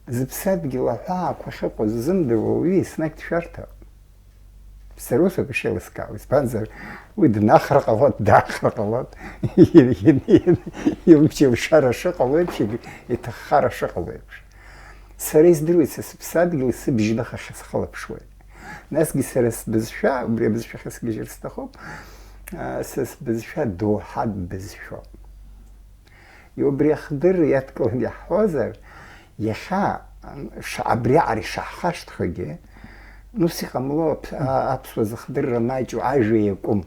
Зыԥсадгьыл аҳәаақәа ахьыҟоу ззымдыруа уаҩы еснагь дшәарҭоуп. Сара усоуп ишеилыскаауа, избанзар, уи днахра ҟалоит, даахра ҟалоит, илшара шыҟало еиԥш, иҭаххара шыҟало еиԥш. Сара издыруеит, са сыԥсадгьыл сыбжьныхахь схылаԥшуеит. Насгьы сара сбызшәа, убри абызшәахь сгьежьыр сҭахуп, а, са сбызшәа доуҳатә бызшәоуп. Иубри ахдырра иадкыланы иаҳҳәозар, иахьа, ш-, абриаҟара ишаҳхашҭхьоугьы, ну, ус иҟамло, аԥ-, а-, аԥсуа зыхдырра маҷу ажәа иакәым.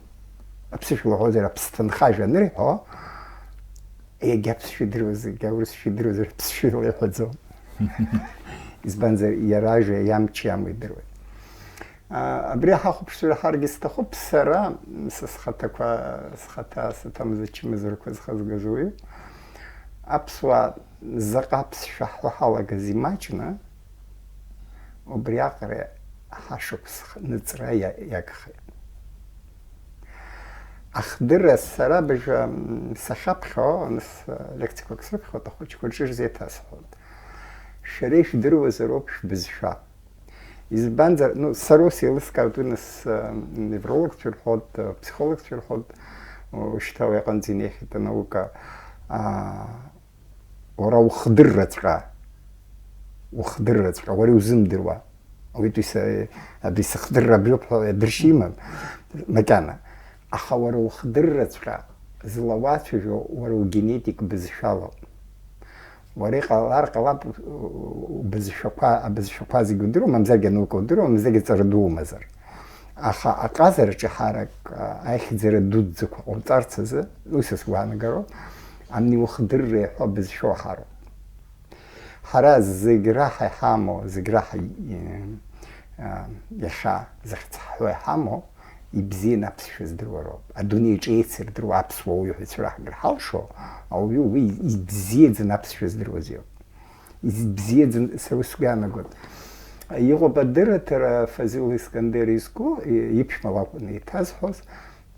Аԥсышәала уҳәозар, аԥсҭынха ажәа анырҳәо, егьа аԥсшәа идыруаз, егьа аурысшәа идыруазар, аԥсшәала иҳәаӡом. Избанзар, иара ажәа иамч иамоу идыруеит. А, абри ҳахәаԥшыр ҳаргьы сҭахуп, сара, са схаҭақәа, схаҭа, саҭамыз ачымазарақәа зхазгаз уаҩы. Аԥсуаа заҟа аԥсшәа ҳҳәо ҳалагаз имаҷны, убриаҟара ҳашықәс ныҵра иа-, иагхеит. Ахдырра сара абыржәы, м, сахьаԥхьо, нас, лектикақәак срыԥхьоит, ахәыҷқәа рҿы ирзеиҭасҳәоит. Шәара ишәдыруазароуп шәбызшәа. Избанзар, ну, сара ус еилыскаауеит, уи нас, э, неврологцәа ирҳәоит, э, психологцәа ирҳәоит, ушьҭа уи аҟынӡа инеихьеит анаука, аа, уара ухдырраҵәҟьа, ухдырраҵәҟьа, уара иузымдыруа. Уи са, абри сыхдырра абриоуп ҳәа адыршьа имам, макьана. Аха уара ухдырраҵәҟьа злауацәажәо уара угенетик бызшәалоуп. Уара иҟалар ҟалап, убызшәақәа, абызшәақәа зегьы удыруа, мамзаргьы анаука удыруа, мамзаргьы ҵара дууамазар. Аха аҟазараҿы ҳарак, а, аихьӡара дуӡӡақәа ҟауҵарц азы, уи са сгәаанагароуп, амни ухдырра иаҳәо абызшәа уаҳароуп. Ҳара зегь раҳа иҳамоу, зегь раҳа, э, а, иахьа зыхьӡ ҳҳәо иҳамоу, ибзианы аԥсшәа здыруа роуп. Адунеи аҿы еицырдыруа аԥсуа уаҩы ҳәа ицәыраҳгар ҳалшо, ауаҩы уи ибзиаӡаны аԥсшәа здыруаз иоуп. Ибзиаӡаны, сара ус сгәы иаанагоит. Иҟоуп адырраҭара Фазил Искандер изку, и-, иԥшәма лакәын еиҭазҳәоз,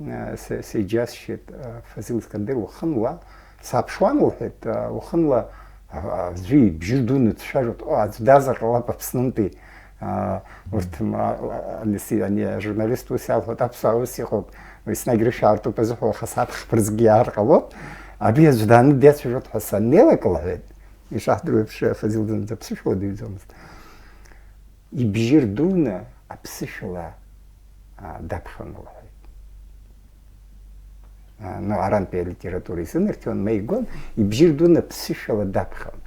э, се-, сеиџьасшьеит, э, Фазил Искандер уахынла, сааԥшуан лҳәеит, э, уахынла, а, аӡәы ибжьы дуны дцәажәоит, о, аӡә дазар ҟалап Аԥснынтәи, а, урҭ, м, а, а, ани си-, ани ажурналист ус иалҳәоит, аԥсуаа ус иҟоуп, еснагь рышәаартуп азыҳәа уаха сааҭ хԥа рзгьы иаар ҟалоит, абри аӡә дааны диацәажәоит ҳәа саннеилак лҳәеит, ишаҳдыруеиԥш, Фазил зынӡа ԥсышәала дыҩӡомызт. Ибжьы рдуны аԥсышәала, а, даԥхьон лҳәеит. А, ну, арантәи алитература изынарҭиуан, ма игон, ибжьы рдуны аԥсышәала даԥхьон.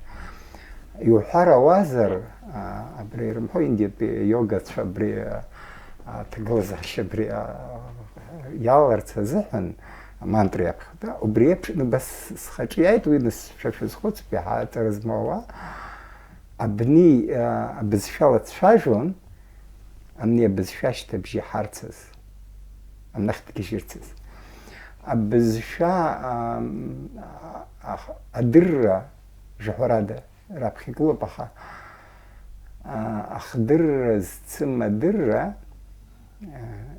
Иуҳәар ауазар, а, абри ирымҳәо индиатәи иогацәа абри, а, аҭагылазаашьа абри, а, иалаларц азыҳәан, амантра иаԥхьоит, а, убри еиԥш, ну, бас схаҿы иааит уи, нас шәа шәазхәыцып, иаҳа аҵара змоу ауаа, абни, а, абызшәала дцәажәон, амни абызшәа ашьҭыбжь иаҳарцаз, амнахь дгьежьырцаз. Абызшәа, а, а, адырра, жәаҳәарада, раԥхьа игылоуп, аха, а, ахдырра зцым адырра,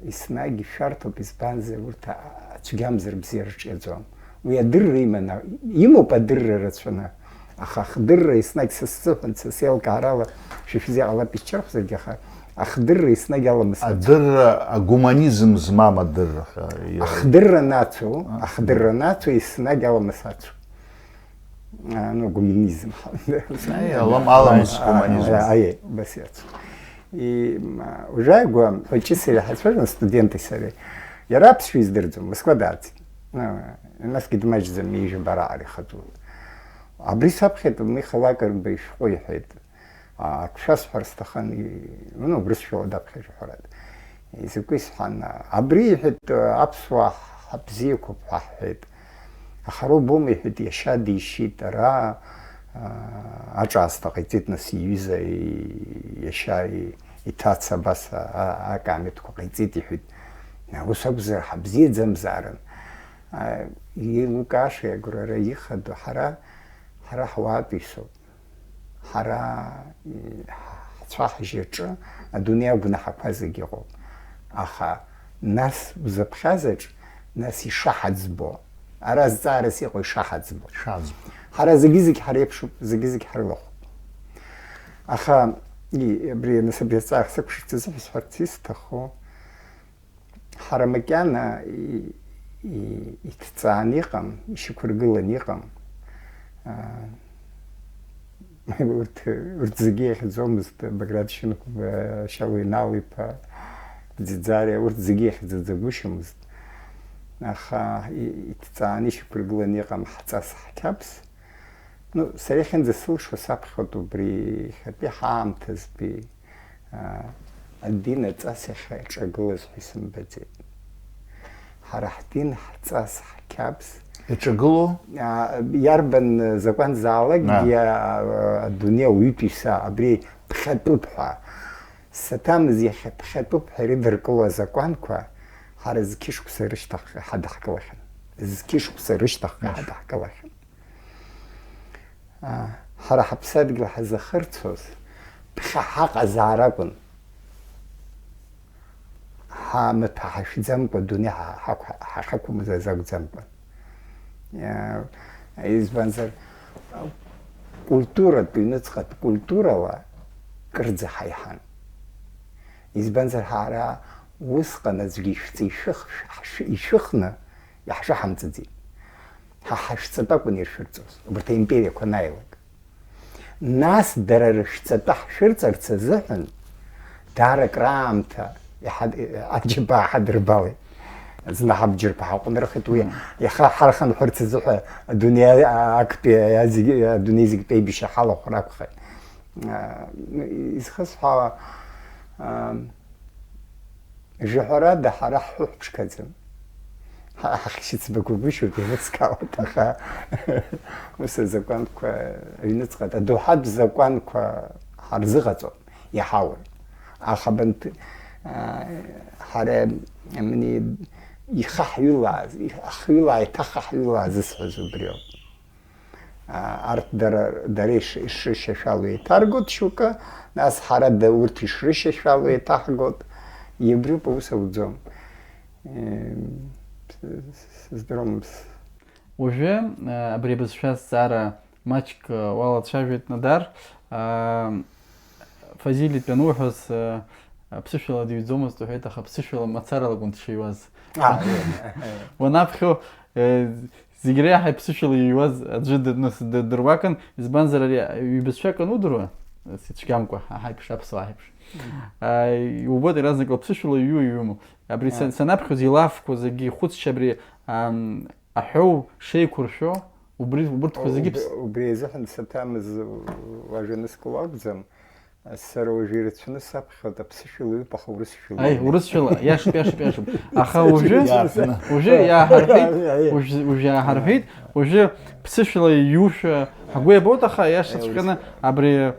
Еснагь ишәарҭоуп, избанзар, урҭ, а, цәгьамзар бзиа рҿиаӡом. Уи адырра иман, имоуп адырра рацәаны. Аха ахдырра еснагь са сзыҳәан, са сеилкаарала, шәа шәзы иҟалап исчархәзаргьы, аха ахдырра еснагь аламыс ацу. Адырра, агуманизм змам адырра ҳәа иара. Ахдырра нацу, А. ахдырра нацу еснагь аламыс ацу. А, ну, гуманизм. Аи, алам-, аламыс А, гуманизм. а, аи, убас иацу. И, м, а, ужаигәа хәыҷи сареи ҳацәажәон, студенти сареи. Иара аԥсшәа издырӡом, Москва дааӡеит. А, насгьы дмаҷӡам, ижәабара ари ихаҵоуп. Абри саԥхьеит, Миха Лакрба ишәҟәы иҳәеит. А, ак шәасҳәар сҭахын, и-, ну, убрысшәала даԥхьа ижәҳәарада. Изакәи сҳәан, абри, иҳәеит, аԥсуаа ҳабзиақәоуп ҳәа ҳҳәеит. Аха ара убома, иҳәеит, иашьа дишьит, ара, а, аҿаасҭа ҟаиҵеит, нас иҩыза, и-, иашьа, и-, иҭаца абас, а, а, акаамеҭқәа ҟаиҵеит, иҳәеит. Ус акәзар, ҳабзиаӡамзаарын. А, еилукааша, агәрара ихадоу, ҳара, ҳара ҳуаатәыҩсоуп. Ҳара, и-, ҳцәаҳәажьаҿы адунеи агәнаҳақәа зегьы ыҟоуп. Аха нас узыԥхьазаҵә, нас ишаҳаӡбо, ара зҵаарас иҟоу ишаҳаӡбо. Ишаҳаӡбо. Ҳара зегьы-зегь ҳареиԥшуп, зегьы-зегь ҳрылахәуп. Аха, и-, абри, нас абри азҵаара сықәшәарц азыҳәа сҳәарц исҭаху, Ҳара макьана и-, и-, иҭҵааны иҟам, ишьақәыргыланы иҟам. Аа, урҭ, урҭ зегьы иахьӡомызт, Баграт Шьынқәба, Шьалуа Инал-иԥа, Ӡиӡариа, урҭ зегьы иахьӡаӡагәышьомызт. Аха и-, иҭҵааны ишьақәыргыланы иҟам ҳҵас ҳқьабз. Ну, сара иахьынӡасылшо саԥхьоит убри иахьатәи ҳаамҭазтәи, аа, адин аҵас иахьаҿагылаз ҳәа исымбаӡеит. Ҳара ҳдин, ҳҵас, ҳқьабз. Иаҿагылоу? Аа, иарбан закәанзаалакгьы, Аа. аа, адунеи ауаҩытәыҩса абри ԥхьатәуп ҳәа. Саҭамыз иахьа ԥхьатәуп ҳәа ирыдыркыло азакәанқәа ҳара зқьышықәса рышьҭахьҟа иҳадаҳкылахьан. Зқьышықәса рышьҭахьҟа Нас. иҳадаҳкылахьан. Ҳара ҳаԥсадгьыл ҳазахырцоз ԥхьа ҳаҟазаара акәын. Ҳамаҭәа ҳашәӡамкәа, адунеи ҳа-, ҳақә-, ҳахьақәымыз азы акәӡамкәан. Иа-, избанзар, культуратә, ҩныҵҟатә культурала кырӡа ҳаиҳан. Избанзар, ҳара усҟан аӡәгьы ишәҵа ишәых-, ҳшәы-, ишәыхны иаҳшәыҳамҵаӡеит. Ҳа ҳашәҵатәы акәын иршәырҵоз, убарҭ аимпериақәа анааилак. Нас дара рышәҵатәы ҳшәырҵарц азыҳәан, даара акраамҭа иҳад-, аџьабаа ҳадырбалеит. Зны ҳабџьарқәа ҳаҟәнырхит, уи Мм. иаха ҳархынҳәырц азыҳәа адунеи актәи, зегьы, адунеи зегьтәи аибашьра ҳалахәыр акәхеит. А, изхысҳәаауа, а, Жәаҳәарада, ҳара ҳҳәы ҳԥшқаӡам. Ҳа-, ҳахьшьыцбақәа гәышьоуп, еилыскаауеит, аха ус азакәанқәа аҩныҵҟа, адоуҳатә закәанқәа ҳарзыҟаҵом, иаҳаур. Аха абанҭ-, а, ҳара, амни, ихаҳҩылааз, их-, ахҩыла, еиҭахаҳҩыла азысҳәаз убриоуп. А, арҭ дара, дара иш-, ишрышьашәало еиҭаргоит шьоукы, нас ҳара да-, урҭ ишрышьашәало еиҭаҳгоит. Иабриоуп, аус ауӡом. Э, с-, с-, здоровым с- Уажәы, э, абри абызшәа азҵаара маҷк, э, уалацәажәеит, Надар. А, Фазиль итәы ануҳәоз, э, аԥсышәала дыҩӡомызт уҳәеит, аха аԥсышәала мацарала акәын дшыҩуаз. А, э, э. Уанаԥхьо, э, Зегь реиҳа иԥсышәала иҩуаз аӡәы д-, нас д-, дыруакын, избанзар ари ҩбызшәак анудыруа, сицәгьамкәа, ҳа ҳаиԥш, аԥсуаа ҳаиԥш. Мгм. Ааи, иубоит иаразнак лыԥсышәала иҩу, иҩыму. Абри са-, Ааи. санаԥхьоз илафқәа зегьы ихәыцшьа абри, ам, аҳәоу шеиқәыршәо, убри, убырҭқәа зегьы Уб-, ԥс-, убри азыҳәан саҭамыз уажәы аныску акәӡам. Сара уажәы ирацәаны саԥхьоит, аԥсышәала иҩуп, аха урысшәала Аи, иҩны. Урысшәала, иашоуп, иашоуп, иашоуп. Аха уажәы, Иаартны. Уажәы иааҳарҳәеит, Аи, аи. Уажәы, уажәы иааҳарҳәеит, уажәы ԥсышәала иҩушәа ҳгәы иабоит, аха иашаҵәҟьаны Аи, урысшәала. Абри, э,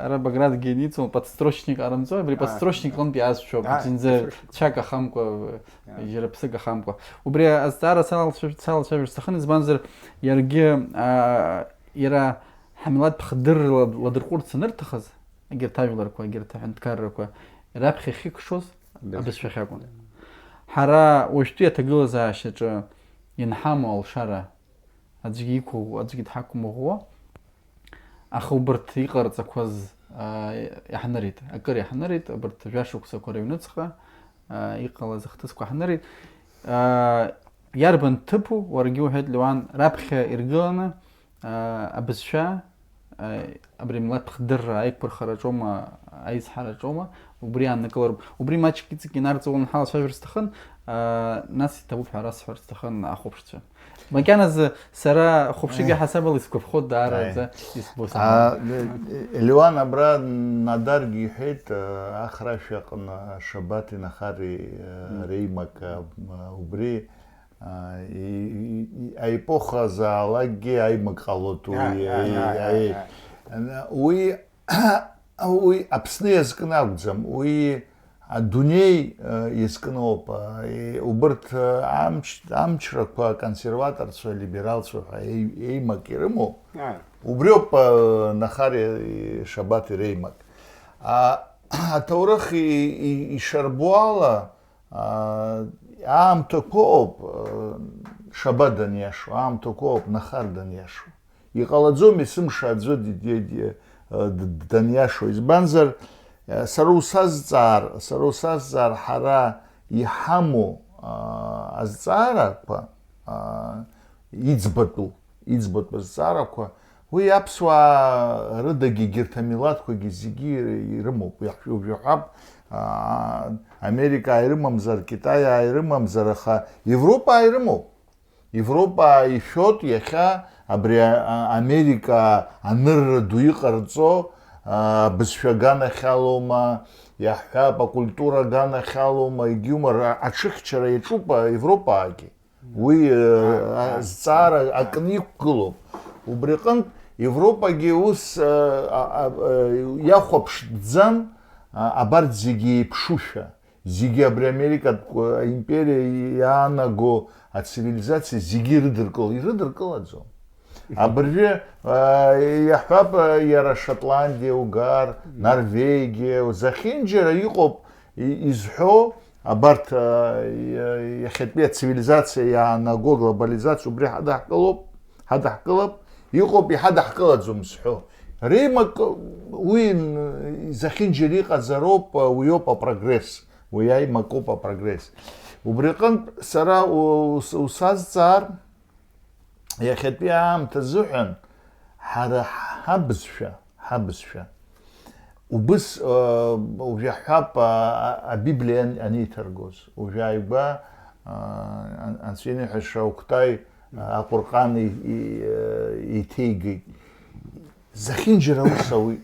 ара Баграт Геницин подстрочник арымҵо, абри А. подстрочник лынтә иаазшәоуп, Аи, зынӡа подстрочник. Цәак ахамкәа, Аи. џьара ԥсык ахамкәа. Убри азҵаара салалцәажә-, салалцәажәар сҭахын, избанзар иаргьы, а, иара Ҳамилаҭ ԥхдыррала ладырҟәырц анырҭахыз, егьырҭ ажәларқәа, егьырҭ аҳәынҭқаррақәа раԥхьа ахьыкшоз Абызшәа. Абызшәахь акәын. Ҳара уажәтәи аҭагылазаашьаҿы ианҳамоу алшара аӡәгьы иқәыӷәӷәо, аӡәгьы дҳақәымыӷәӷәо, аха убарҭ иҟарҵақәаз, аа, иаҳнырит, акыр иаҳнырит, убарҭ жәашықәсақәа рыҩныҵҟа, аа, иҟалаз ахҭысқәа ҳнырит. Аа, иарбан ҭыԥу, уаргьы уҳәеит, Леуан, раԥхьа иргыланы, Аа, абызшәа, аа, абри амилаҭ хдырра аиқәырхараҿоума, аизҳараҿоума, убри ааннакылароуп. Убри маҷк иҵегь инарҵаулан ҳалацәажәар сҭахын, аа, нас иҭабуп ҳәа расҳәар сҭахын ахәаԥшцәа. Макьаназы сара хәаԥшыгьы Аи. ҳасабала исгәаԥхо даараӡа Аи. исбо Аа, саҳауан. Ле-, Леуан абра Надаргьы иҳәеит, аа, Ахрашәа аҟны Шабаҭи Нахари, аа, Мм. реимак, аа, убри Аа, и, и, и, аепоха заалакгьы аимак ҟалоит уи, Ааи, ааи, ааи, ааи, ааи, ааи. ана-, уи, уи Аԥсны иазкны акәӡам, уи адунеи, э, иазкны ауп. Э, и, убырҭ, э, амч-, амчрақәа, аконсерваторцәа, алибералцәа ҳәа еи-, еимак ирымоу, Ааи. убриоуп, э, Нахари, и, Шабаҭи реимак. А, аҭоурых и, и, ишарбо ала, Аа, аамҭақәоуп, э, Шабаҭ даниашо, аамҭақәоуп, Нахар даниашо. Иҟалаӡом есымша аӡәы ди-, ди-, ди-, э, д-, даниашо. Избанзар, э, сара усазҵаар, сара усазҵаар, ҳара иҳамоу, аа, азҵаарақәа, аа, иӡбатәу, иӡбатәу азҵаарақәа, уи аԥсуаа рыдагьы егьырҭ амилаҭқәагьы зегьы ирымоуп. Уи ҳжәып, аа, Америкаа ирымамзар, Китаиаа ирымамзар, аха Европаа ирымоуп. Европаа ишәоит иахьа абри, а, Америкаа анырра ду иҟарҵо, аа, абызшәа аганахьалоума, иаҳҳәап, акультура аганахьалоума, егьиума, ра-, аҽыхьчара иаҿуп, а, Европаагьы. Уи, э, А, а, азҵаара а, акны иқәгылоуп. Убри аҟынтә Европагьы ус, э, а, а, э, иахәаԥшӡам, а, абарҭ зегьы еиԥшушәа, зегьы абри Америкатә, э, империа иаанаго ацивилизациа зегьы ирыдыркыл-, ирыдыркылаӡом. Абыржәы, а, иаҳҳәап, а, иара Шотландиа угар, Норвегиа, зехьынџьара иҟоуп и-, изҳәо, абарҭ, а, иа-, иахьатәи ацивилизациа иаанаго аглобализациа убри ҳадаҳкылоуп, ҳадаҳкылап, иҟоуп, иҳадаҳкылаӡом зҳәо. Реимак уи н-, зехьынџьара иҟазароуп, а, уиоуп апрогресс, уи аимакоуп апрогресс. Убри аҟынтә сара у-, ус-, усазҵаар, Иахьатәи аамҭа азыҳәан ҳара ҳабызшәа, ҳабызшәа, убыс, э, уажәы ҳҳәап, а, а, Абиблиа ан-, аниҭаргоз, уажәы ааигәа, а, ан-, Анцәа иныҳәа Шаукәтаи, а, Аҟәырҟан и-, и-, э, иҭеигеит. Зехьынџьара аус ауит.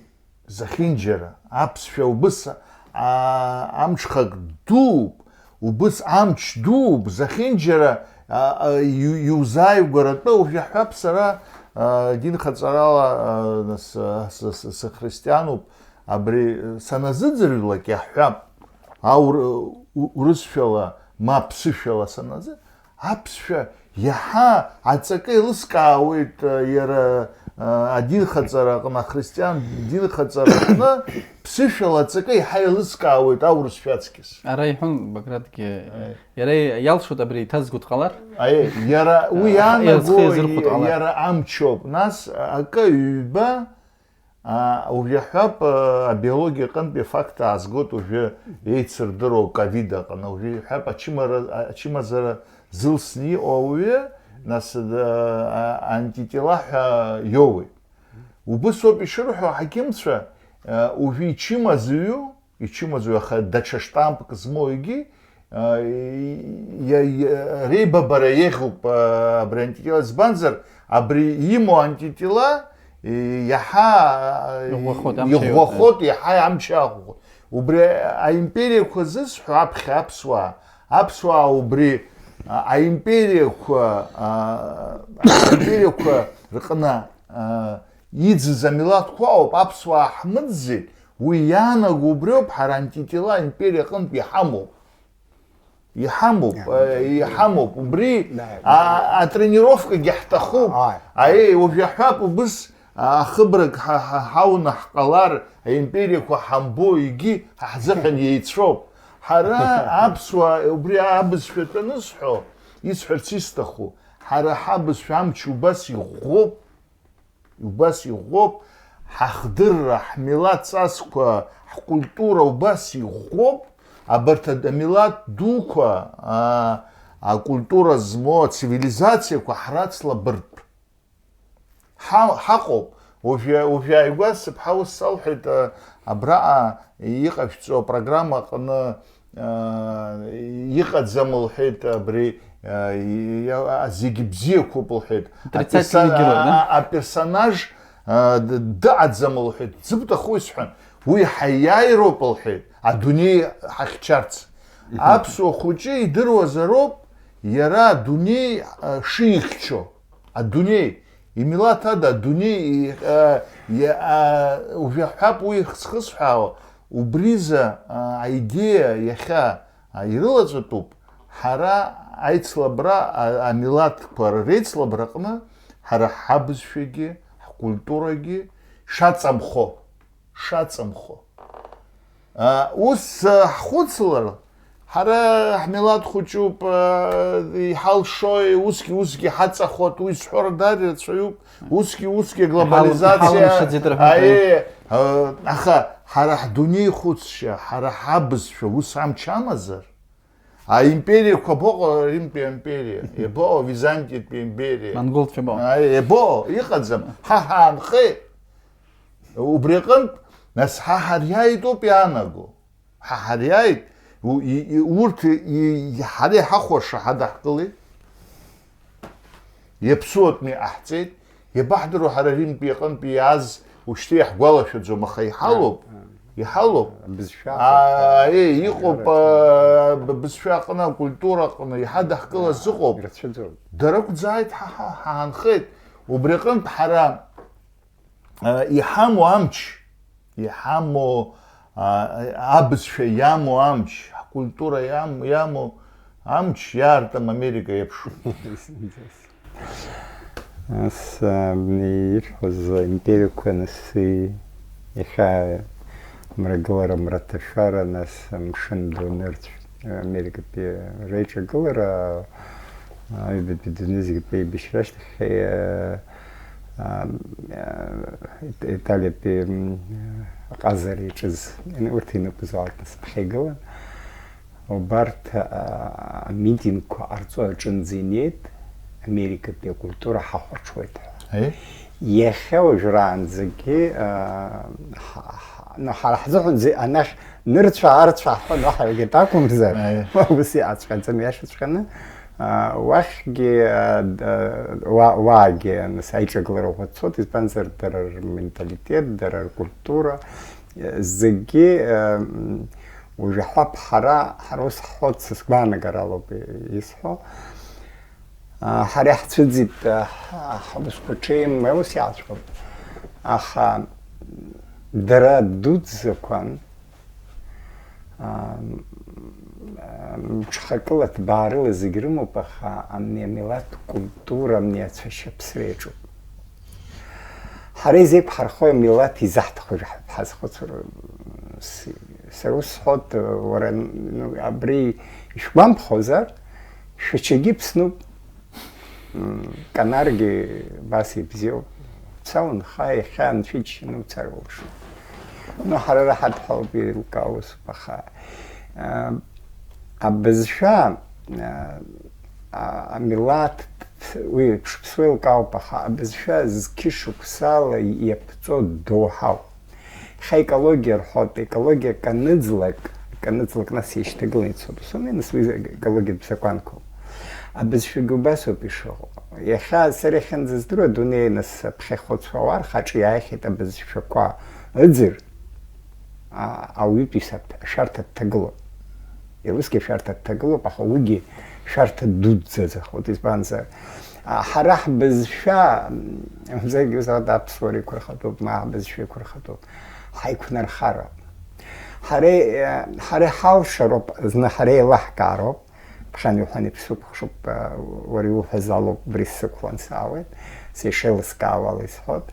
Зехьынџьара, аԥсшәа убыс, аа, амҽхак дууп, убыс амч дууп, зехьынџьара, аа, иу-, иузааигәаратәы, уажә иаҳҳәап сара, аа, динхаҵарала, аа, нас, аа, с-, с-, сыхристиануп, абри саназыӡырҩлак иаҳҳәап, аур-, у-, урысшәала, ма ԥсышәала саназы-, Аԥсшәа иаҳа аҵакы еилыскаауеит, э, иара, э, адинхаҵара аҟны, ахристиан динхаҵара аҟны, ԥсышәала аҵакы иаҳа еилыскаауеит аурысшәа аҵкьыс. Ара иҳәон Багратгьы, Аи. Иара иалшоит абри иҭазго дҟалар. Аи, иара уи Аха иазхы ианаго, иазырхәо дҟалар. Иара амчоуп. Нас акы ҩба, А, уажә иаҳҳәап, а, абиологиа аҟынтәи афакт аазгоит, уажәы еицырдыруа ковид аҟны. Уажәы иаҳҳәап, ачымара, ачымазара зылсны иҟоу ауаҩы, нас, а, а, антитела ҳәа иоуеит. Убыс ауп ишырҳәо аҳақьымцәа, а, уажәы ичымазаҩу, ичымазаҩу, аха даҽа штампк змоу егьи, а, иа-, иа-, реибабара еиӷьуп, а, абри антитела, избанзар, абри имоу антитела, и-, иаҳа, а, Иӷәӷәахоит, амч иӷәӷәахоит, иаҳа амч аӷәӷәоит. Убри аимпериақәа зысҳәо аԥхьа аԥсуаа, аԥсуаа убри, а, аимпериақәа, а, аимпериақәа рҟны, а, иӡыз амилаҭқәа ауп, аԥсуаа ҳмыӡӡеит, уи иаанаго убриоуп, ҳара антитела аимпериа аҟынтә иҳамоуп. Иҳамоуп, Иҳамоуп. э, иҳамоуп. Убри Да, а, атренировкагьы ҳҭахуп. Ааи. Аиеи, уажә иаҳҳәап, убыс, а, ахыбрак ҳа-, ҳа-, ҳауны ҳҟалар, аимпериақәа ҳамбо, егьи ҳа ҳзыҳәан еицәоуп. Ҳара аԥсуаа убри абызшәа тәаны сҳәо, исҳәарц исҭаху, ҳара ҳабызшәа амч убас иӷәӷәоуп. Убас иӷәӷәоуп, ҳахдырра, ҳмилаҭ ҵасқәа, ҳкультура убас иӷәӷәоуп, абарҭ амилаҭ дуқәа, а, акультура змоу ацивилизациақәа ҳрацлабыртә ҳа-, ҳаҟоуп. Уажәы, уажәы ааигәа сыԥҳа ус салҳәеит, а, абраҟа иҟашәҵо апрограмма аҟны, аа, иҟаӡам, лҳәеит, абри, аа, и-, и-, зегьы бзиақәоуп, лҳәеит. Отрицательный Аперсон-, герой, да? а-, а-, аперсонаж, аа, д-, дыҟаӡам, лҳәеит. Дзыбҭаху исҳәан, уи ҳаиааироуп, лҳәеит, адунеи ҳахьчарц. Мгм. Аԥсуа хәыҷы идыруазароуп иара адунеи, а, шихьчо. Адунеи, имилаҭ ада, адунеи, и-, а, иа-, а, уажәы ҳҳәап уи хысхысҳәаауа, убриза, а, аидеиа иахьа, а, ирылаҵәатәуп, ҳара аицлабра, а, амилаҭқәа реицлабраҟны ҳара ҳабызшәагьы, ҳкультурагьы шаҵамхо, шаҵамхо. А, ус, а, ҳхәыцлар, ҳара ҳмилаҭ хәыҷуп, а, иҳалшои, усгьы, усгьы ҳаҵахоит, уи зҳәо даара ирацәаҩуп, усгьы, усгьы Иҳалам-, аглобализациа, иҳалымшаӡеит рҳәоит, аиеи, а, аха ҳара ҳдунеихәыцшьа, ҳара ҳабызшәа ус амч амазар, аимпериақәа абаҟоу, Римтәи аимпериа, иабаҟоу Византиатәи аимпериа? Монголцәа абаҟоу? Аи, иабаҟоу? Иҟаӡам, ҳа ҳаанхеит. Убри аҟынтә, нас ҳа ҳариааитоуп иаанаго. Ҳа ҳариааит, у-, и-, и-, урҭ и-, и-, ҳара иҳахәаша ҳадаҳкылеит, иаԥсуатәны иҟаҳҵеит, иабаҳдыруа ҳара Римтәи аҟынтәи иааз, уажәшьҭа иаҳгәалашәаӡом, аха иҳалоуп, иҳалоуп. Абызшәа Аа, аҟынтә, еи, иҟоуп, аҳәара аҟынтә. аа, б-, бызшәа аҟны, акультура аҟны, иҳадаҳкылаз Аа, ыҟоуп. Ирацәаӡоуп. Дарақәӡааит, ҳа, ҳа, ҳаанхеит. Убри аҟынтә ҳара Э, иҳамоу амч, иҳамоу, а, абызшәа иамоу амч, ҳкультура иам-, иамоу амч иаартым Америка иеиԥшу. Нас, а, ишәҳәоз аимпериақәа, нас, и-, иахьа мрагылара, мраҭашәара, нас амшын ду нырцә, Америкатәи реиҿагылара, аҩбатәи дунеи зегьтәи аибашьра ашьҭахь, а, а, а, Ит-, Италиатәи, м, аҟазара иаҿыз, урҭ инықәызаалт, нас, ԥхьа игылан. Убарҭ, а, амитингқәа ҟарҵо аҿынӡа инеит, Америкатәи акультура ҳахәаҽуеит ҳәа. Аи? Иахьа уажәраанӡагьы, а, ҳа-, ҳа-, ну, ҳара ҳзыҳәан зи-, анахь нырцәа-аарцәа ҳҳәон, уаҳа акгьы акәымзар, Аи. Ус иҟаҵәҟьаӡам, иашаҵәҟьаны. А, уахьгьы, а, д-, уа-, уаагьы, нас, аиҿагылара ӷәӷәа цоит, избанзар, дара рменталитет, дара ркультура, зегьы, а, м, Уажәы ҳәап, ҳара, ҳара ус ҳҳәоит, са сгәаанагаралоуп исҳәо. А, ҳара иаҳцәыӡит, а, ҳ-, ҳусқәа ҽеим, ус иаалҵәҟьоуп. Аха дара дуӡӡақәан, а, м, ҽхакыла, ҭбаарыла зегь рымоуп, аха амни амилаҭ культура, амни ацәашьаԥсра иаҿуп. Ҳара изеиқәҳархои амилаҭ изаҳҭаху жәаҳәа ҳазхәыцыр, с-, сара ус сҳәоит, уара, ну, абри ишәгәамԥхозар, Шәачагьы Ԥснуп, м, Канаргьы абас ибзиоуп. Уца унха, иахьа анцәа иџьшьаны уцар улшоит. Ну, ҳара раҳаҭ ҳауп, еилкаауа усуп, аха, а, абызшәа, а, а, амилаҭ, уи шықәсқәа еилкаауп, аха абызшәа зқьышықәсала иаԥҵоу доуҳауп. Иахьа аекологиа рҳәоит, аекологиа каныӡлак, каныӡлак нас еишьҭагылан ицоит. Ус ауми, нас уи аекологиатә закәанқәоуп. Абызшәагьы убасоуп ишыҟоу. Иахьа сара иахьынӡаздыруа адунеи, нас аԥхьа ихәыцуа ауаа рхаҿы иааихьеит абызшәақәа ыӡыр, а, ауаҩытәыҩса ашәарҭа дҭагылоуп. Иара усгьы ашәарҭа дҭагылоуп, аха уигьы шәарҭа дуӡӡаӡахоит, избанзар, а, ҳара ҳбызшәа, м, зегь ус ада аԥсуара иқәырхатәуп, ма ҳбызшәа иқәырхатәуп, ҳаиқәнархароуп. Ҳара, э, ҳара иҳалшароуп, зны ҳара еилаҳкаароуп, ԥхьан иуҳәан иԥсуп, хшуп, э, уара иуҳәаз алоуп, убри сықәлан саауеит, сеишеилыскаауала исҳәоит.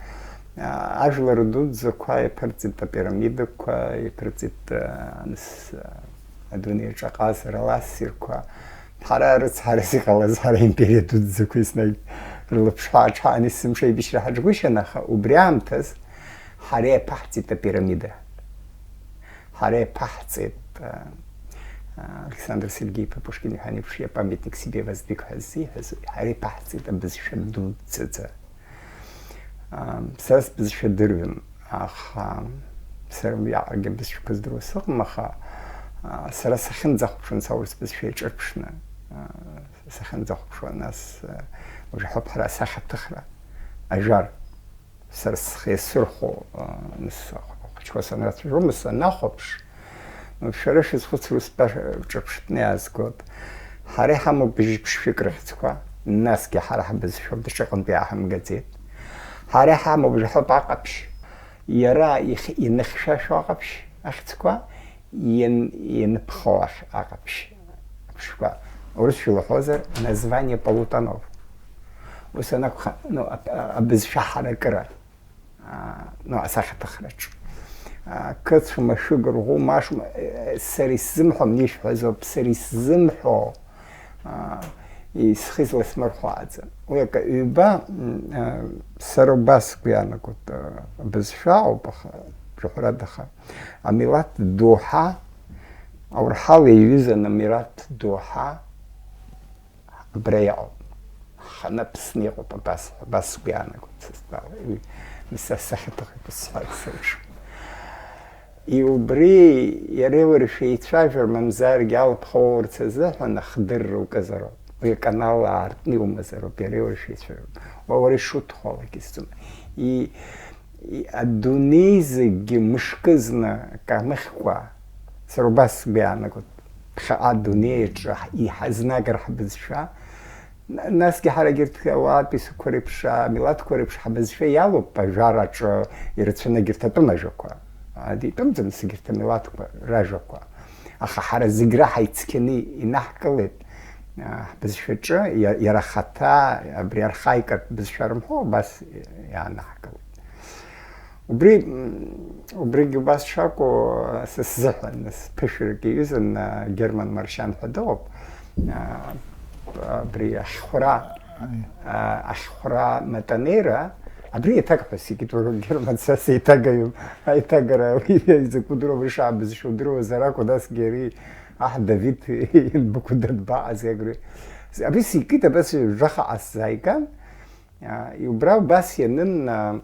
А, ажәлар дуӡӡақәа иаԥырҵит апирамидақәа, иаԥырҵит, а, анс-, а, адунеи аҿы аҟазарала ассирқәа. Ҳара рыцҳарас иҟалаз, ҳара империа дуӡӡақәа еснагь рлаԥшҳәа аҽҳәа ани сымш аибашьра ҳаҿгәышьан, аха убри аамҭаз ҳара иаԥаҳҵеит апирамида. Ҳара иаԥаҳҵеит, а, а, Александр Сергеи-иԥа Пушкин иҳәан еиԥш, я памятник себе воздвиг ҳәа ззиҳәаз, ҳара иаԥаҳҵеит абызшәа дуӡӡаӡа. Ам, сара сбызшәа дырҩын, аха сара уиаҟарагьы абызшәақәа здыруа сыҟам, аха, а, сара сахьынӡахәаԥшуан, са урыс бызшәа иаҿырԥшны, а, сахьынӡахәаԥшуан, нас, а, уажәы ҳәоуп ҳара асахьаҭыхра, ажәар, сара схы иасырхәо, а, нас ахәыҷқәа санрацәажәомызт, санахәаԥш, Шәара шәызхәыцыр ус баша ҿырԥштәны иаазгоит. Ҳара иҳамоуп быжь-ԥшьҩык рыхьӡқәа, насгьы ҳара ҳбызшәоуп, даҽаҟынтәи иааҳамгаӡеит. Ҳара иҳамоуп жәаҳәоуп аҟаԥшь, иара ихь-, иныхьшәашәо аҟаԥшь ахьӡқәа, иан-, ианԥхо ахь-, аҟаԥшь аԥшқәа. Урысшәала уҳәозар, название полутонов. Ус анакәха, ну, ап-, а-, абызшәа ҳаракыра. А, ну, асахьаҭыхраҿ. А, қыцәма, шәыга, рӷәыма, ашәма, э, сара исзымҳәо, амни ишәҳәазоуп, сара исзымҳәо, а, исхы изласмырхәааӡам. Уи акы ҩба, м, а, сара убас сгәы иаанагоит, а, абызшәа ауп, аха, бжаҳәарада, аха амилаҭ доуҳа, аурҳал иаҩызан амилаҭ доуҳа, Абра иҟоуп. Ҳханы Аԥсны иҟоуп, абас, абас сгәы иаанагоит са стәала. Уи, са сахьаҭыхҩы сҳәарц сылшом. И убри иареи уареи шәеицәажәар, мамзаргьы алԥха уоурц азыҳәан ахдырра указароуп. Уи аканал аартны иумазароуп, иареи уареи шәеицәажәар. Уа уара ишуҭаху ала акгьы сҵом. И, и, адунеи зегьы мышкызны камыхькәа, сара убас сгәы иаанагоит. Ԥхьаҟа адунеи аҿы ҳ-, иҳазнагар ҳбызшәа, н-, насгьы ҳара егьырҭ ауаатәыҩсақәа реиԥш, амилаҭқәа реиԥш ҳбызшәа иалоуп ажәараҿы ирацәаны егьырҭ атәым ажәақәа. А, дитәымӡан егьырҭ амилаҭқәа ражәақәа. Аха ҳара зегь раҳа ицқьаны инаҳкылеит ҳбызшәаҿы, иа-, иара ахаҭа, абри архаикатә бызшәа рымҳәо, убас иаанаҳкылеит. Убри, м, убригьы убас шакәу, са сзыҳәан, нас ԥышәарак иҩызан, а, Герман Маршьан ҳәа дыҟоуп. А, абри ахьхәра, Аи. а, ахьхәра матанеира, абри еиҭагҳәа сикит, уара Герман, са сеиҭагаҩым, аиҭагара уи изакәу дыруа, абри шаабызшәа удыруазар акәу, насгьы ари аҳ Давид Бақәда дбаҟаз иагры. Абри сикит, абас жәаха ҟасҵааиган, а, убра убас ианын, а,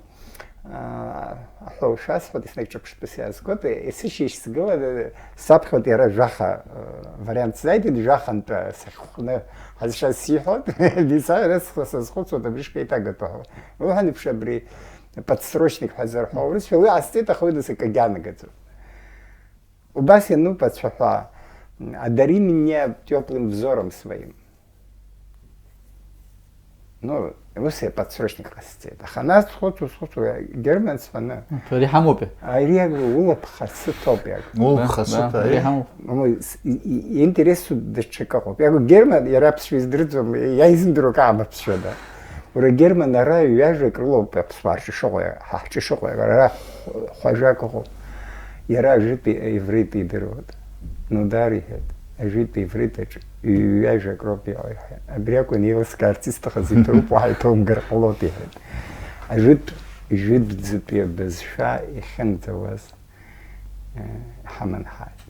а, аҳәоушәа асҳәоит, еснагь ҿырԥштәыс иаазгоит, есышьыжь сгылан, саԥхьоит иара жәаха, а, вариант сзааидын, жәахантәи сахьхәны ҳазшаз сиҳәоит, дисаҳәара схы сазхәыцуан, абри шԥеиҭагатәу ҳәа. Уи ҳәа еиԥш абри подстрочник ҳәа зарҳәо аурысшәа, уи ҟасҵеит, аха уи нас акгьы анагаӡом. Убас иануп ацәаҳәа, одари меня тёплым взором своим. Ну, ус подстрочник ҟасҵеит. Аха нас схәыцуа, схәыцуа, Герман сҳәаны. Ари ҳамоупи? Ари улаԥха сыҭоуп, иагу. Улаԥха Да, сыҭа, да, ари э? ҳамоуп. Ну, с-, и-, и-, интересу даҽакы ыҟоуп. Иагу Герман, иара аԥсшәа издырӡом, иаизымдыруа акы амаԥсшәа да. Уара Герман ара ҩажәак рылоуп аԥсуаа рҿы ишыҟоу, ҳа ҳҿы ишыҟоу, ара хә-, хәажәак ыҟоуп. Иара ажәытәи аеврит идыруада? Ну, дар, иҳәеит, ажәытәи аеврит аҿы ҩажәак роуп иҟоу, иҳәеит. Абри акәын еилыскаарц исҭахыз, иҭоуп, уаҳа иҭоумгар ҟалоит, иҳәеит. Ажәытә, жәытәӡатәи абызшәа иахьынӡауаз ҳаман ҳааит.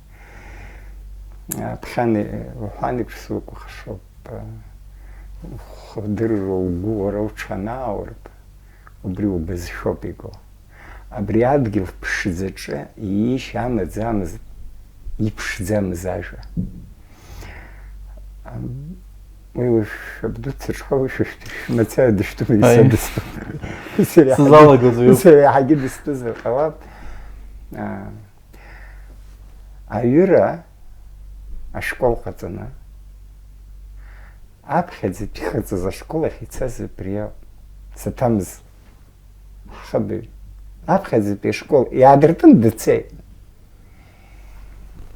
Аԥхьан уҳәан еиԥш сукәыхшоуп, хдырра угәы уара уҽанааурп, убри убызшәоуп иго. Абри адгьыл ԥшӡаҿы иишьа амаӡамыз, иԥшӡамыз ажәа. Ам, уи уи шәабду дсыҽхәа, уи шәышәҭ-, шәмацара дышәтәума, Аи. исадыстәуп. Сара иаҳагьы, Сзалагоз уиоуп. Сара иаҳагьы дыстәызар ҟалап. А, аҩыра ашкол ҟаҵаны, аԥхьаӡатәи иҟаҵаз ашкол ахь ицаз абри ауп. Саҭамыз ҳхыбаҩ. Аԥхьаӡатәи ашкол иаадыртын дцеит.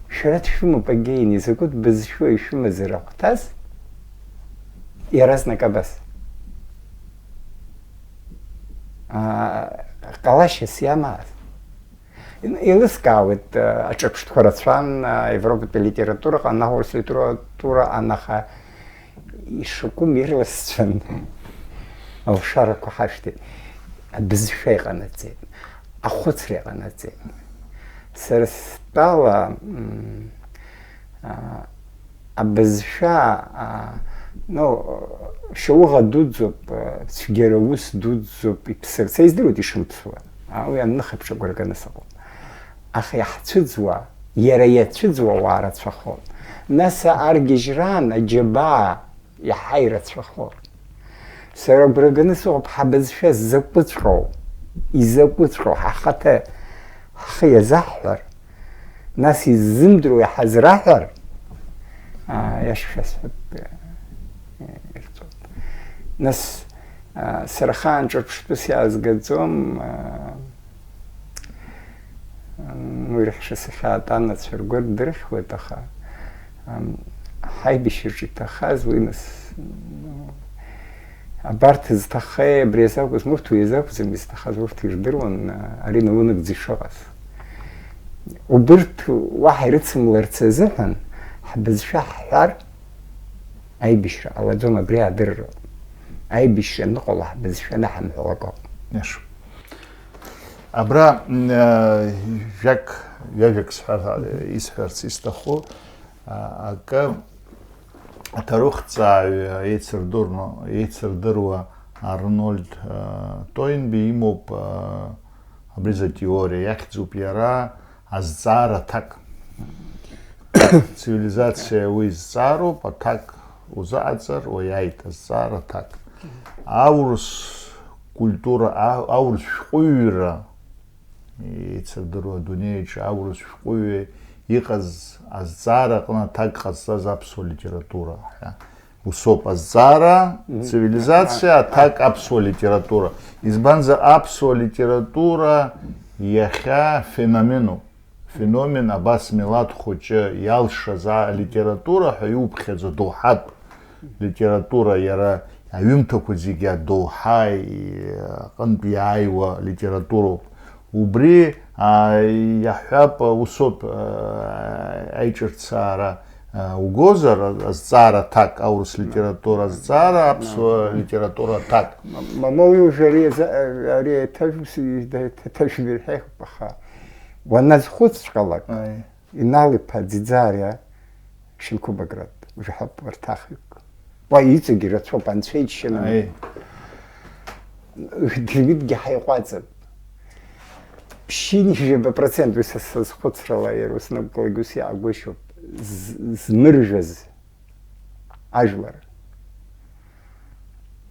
Шәара дшәымоуп агеин, изакәытә бызшәоу ишәымазар ахәҭаз, иаразнак абас. Аа, ҟалашьас иамаз. Еилыскаауеит, аа, аҿырԥштәқәа рацәан, аа, Европатәи алитератураҟан, аурыс литератураҟан, аха ишакәым ирласцәан алшарақәа ҳашәҭеит. Абызшәа иҟанаҵеит, ахәыцра иҟанаҵеит. Сара стәала, м, а, абызшәа, а, ну, шьауӷа дуӡӡоуп, а, цәгьара ус дуӡӡоуп, иԥсыр-, са издыруеит ишымԥсуа. А, уи аныхеиԥш агәра ганы сыҟоуп. Аха иаҳцәыӡуа, иара иацәыӡуа уаа рацәахоит. Нас аргьежьраан аџьабаа иаҳа ирацәахоит. Сара агәра ганы сыҟоуп, ҳабызшәа закәыҵәҟьоу, изакәыҵәҟьоу ҳахаҭа ҳхы иазаҳҳәар, нас иззымдыруа иҳазраҳәар, аа, иашшәасҳәап, ирҵоит. Нас, аа, сара ахаан ҿырԥштәыс иаазгаӡом, аа, М, уи рыхьшьа сахьаатанацәа ргәы дырхьуеит, аха, ам, ҳаибашьраҿы иҭахаз уи нас, ну, абарҭ зҭахеи, абри азакәыз, урҭ уи азакәӡам изҭахаз, урҭ ирдыруан, а, ари наунагӡа ишыҟаз. Убырҭ уаҳа ирыцымларц азыҳәан, ҳбызшәа ҳҳәар, аибашьра ҟалаӡом, абри адырра. Аибашьра аныҟало, ҳбызшәа анаҳамҳәалак ауп. Иашоуп. Абра, м, э, жәак, ҩажәак сҳәар, исҳәарц исҭаху, а, акы, аҭоурыхҭҵааҩ еицырдырно, еицырдыруа Арнольд, а, Тойнби имоуп, а, абри затеориа, иахьӡуп иара азҵаара аҭак. Цивилизациа уи зҵаароуп, аҭак узаҟаҵар, уи ааит, азҵаара аҭак. Аурыс культура, а-, аурыс шәҟәыҩҩра, еицырдыруа адунеиаҿы аурыс шәҟәыҩҩы иҟаз азҵаара аҟны аҭак ҟазҵаз аԥсуа литература ҳәа. Усоуп азҵаара, Мгм. цивилизациа, аҭак аԥсуа литература. Избанзар, аԥсуа литература иахьа феноменуп. Феномен абас милаҭ хәыҷы иалшаз алитература ҳәа иуԥхьаӡо доуҳатә литература, иара аҩымҭақәа зегьы адоуҳа аҟынтә иааиуа литературоуп. Убри, а, иаҳҳәап, усоуп, а, аиҿырцаара, а, угозар, а, азҵаара аҭак, аурыс литература азҵаара, аԥсуа литература аҭак. М-, мамоу, уи уже ари аза-, ари аеҭажә ус и-, да-, еҭажәбирҳәеиҳәап, аха уаназхәыцҵәҟьалак, Аи. Инал-иԥа Ӡиӡариа Шьынқәба Баграт, уже ҳәап уарҭахҩык. Уа иҵегьы рацәоуп, анцәа иџьшьаны. Аи. Дырҩегьы ҳаиҟәаҵып. Ԥшьынҩажәаба процент уи са сазхәыцрала иара уснапкылагьы ус иаагәышьоуп, з-, змыржәыз ажәлар.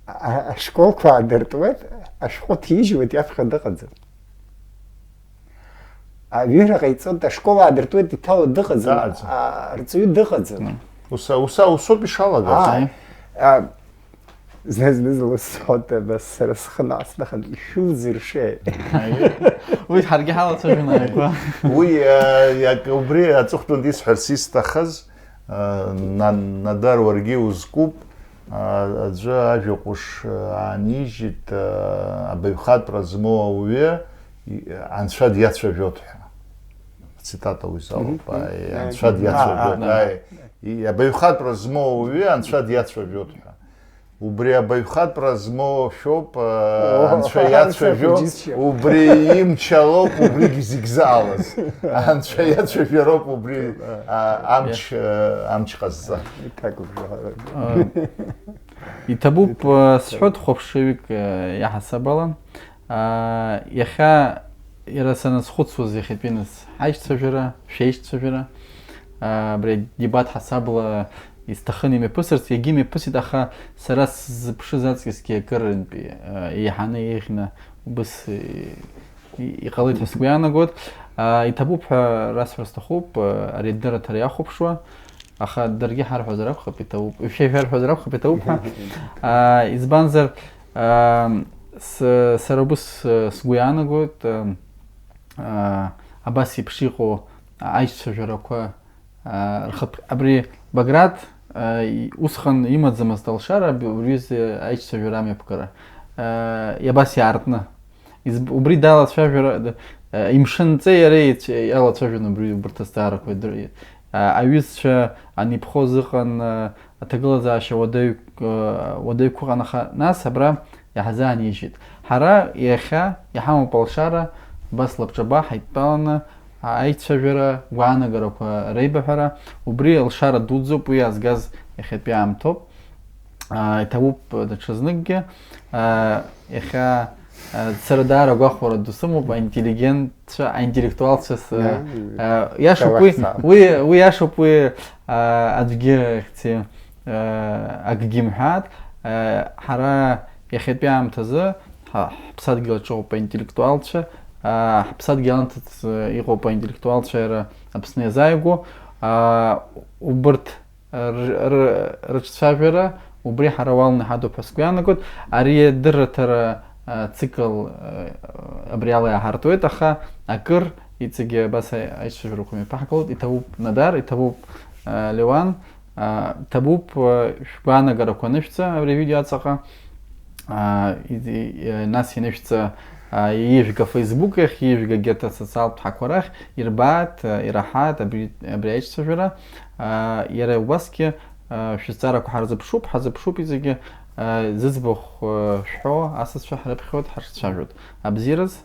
А-, ашколқәа аадыртуеит, ашәҟәы ҭижьуеит, иаԥхьа дыҟаӡам. Аҩыра ҟаиҵоит, ашкол аадыртуеит, иҭало дыҟаӡам, Дыҟаӡам. А, арҵаҩы дыҟаӡам. Ус, ус, усоуп ишалагаз. Ааи. А, зны-зынла усҳәоит, абас сара схы наасныхан, ишәылзыршеи? Уи ҳаргьы ҳалацәажәон ааигәа. Уи, а, иак-, убри аҵыхәтәантәи исҳәарц исҭахыз, а, Нан-, Надар, уаргьы узкуп, а, аӡәы ажәа ҟәыш, а, аанижьит, а, абаҩхатәра змоу ауаҩы, и-, анцәа диацәажәоит ҳәа. Ацитата уи залоуп, Мгм. Аи, Аи, анцәа аи. Диацәажәоит, А, а, аи. И-, абаҩхатәра змоу ауаҩы анцәа диацәажәоит ҳәа. Убри абаҩхатәра змоу шәоуп, а, О, анцәа иацәажәо, џьысшьап. Убри имчалоуп, убригьы зегь заалаз. Анцәа иацәажәароуп убри, а, амч, а, амч ҟазҵа. Иҭакуп, А, Иҭабуп, а, сҳәоит, хәаԥшыҩык, а, иаҳасаб ала. Аа, иахьа иара саназхәыцуаз иахьатәиназ ҳаишьцәажәара, шәеишьцәажәара, аа, абри адебат ҳасабла исҭахын имҩаԥысырц, иагьымҩаԥысит, аха сара сзыԥшыз аҵкысгьы акырынтәи, аа, еиҳаны еиӷьны убыс, и-, и-, иҟалеит ҳәа сгәы иаанагоит. Аа, иҭабуп ҳәа расҳәар сҭахуп, аа, ари адырраҭара иахәаԥшуа, аха даргьы ҳарҳәозар акәхап, иҭабуп, шәа шәарҳәозар акәхап, иҭабуп ҳәа. Аа, избанзар, Аа, с-, сара убыс, э, сгәы иаанагоит, э, э, абас еиԥш иҟоу аишьцәажәарақәа, э, рхыԥ-, абри Баграт, э, и-, усҟан имаӡамызт алшара, аб-, убри изы аишьцәажәара амҩаԥгара. Э, иабас иаартны. Изб-, убри далацәажәара, д-, э, имшынҵеи иареи еицә-, иалацәажәон убри убарҭ азҵаарақәа. Дыр-, э, аҩызцәа анипхоз ыҟан, э, аҭагылазаашьа уадаҩ-, уадаҩқәа ыҟан, аха нас абра иаҳзаанижьит. Ҳара иахьа иҳамоуп алшара, абас лабҿаба ҳаидтәаланы аицәажәара, гәаанагарақәа реибаҳәара, убри алшара дуӡӡоуп, уи иаазгаз иахьатәи аамҭоуп. Аа, иҭабуп даҽазныкгьы. Аа, иахьа, аа, сара даара агәахәара ду сымоуп, аинтеллигент цәа, аинтеллектуалцәа с-, Да, а, иашоуп уи, Шәалаҳцаа. Уи, уи иашоуп уи, а, аӡәгьы ихьӡи, а, акгьы мҳәааит. А, ҳара иахьатәи аамҭазы ҳа-, ҳаԥсадгьыл аҿы ыҟоуп аинтеллектуалцәа, а, ҳаԥсадгьыл анҭыҵ, а, иҟоуп аинтеллектуалцәа иара Аԥсны иазааигәоу, а, убырҭ р-, р-, рыҿцәажәара убри ҳара уалны иҳадуп ҳәа сгәы иаанагоит. Ари адырраҭара, а, цикл, а, абри ала иаҳартуеит, аха акыр иҵегьы абас аи-, аицәажәарақәа мҩаԥаҳгалоит. Иҭабуп Надар, иҭабуп, а, Леуан, а, иҭабуп, а, шәгәаанагарақәа анышәҵа абри авидео аҵаҟа. Аа, и-, и-, нас ианышәҵа, аа, ижәга Facebook ахь, ижәга егьырҭ асоциалтә ҳақәа рахь, ирбааит, аа, ираҳааит абри, абри аицәажәара. Аа, иара убасгьы, аа, шәызҵаарақәа ҳарзыԥшуп, ҳазыԥшуп иҵегьы, аа, зыӡбахә, аа, шәҳәо асасцәа ҳрыԥхьоит, ҳарцәажәоит. Абзиараз,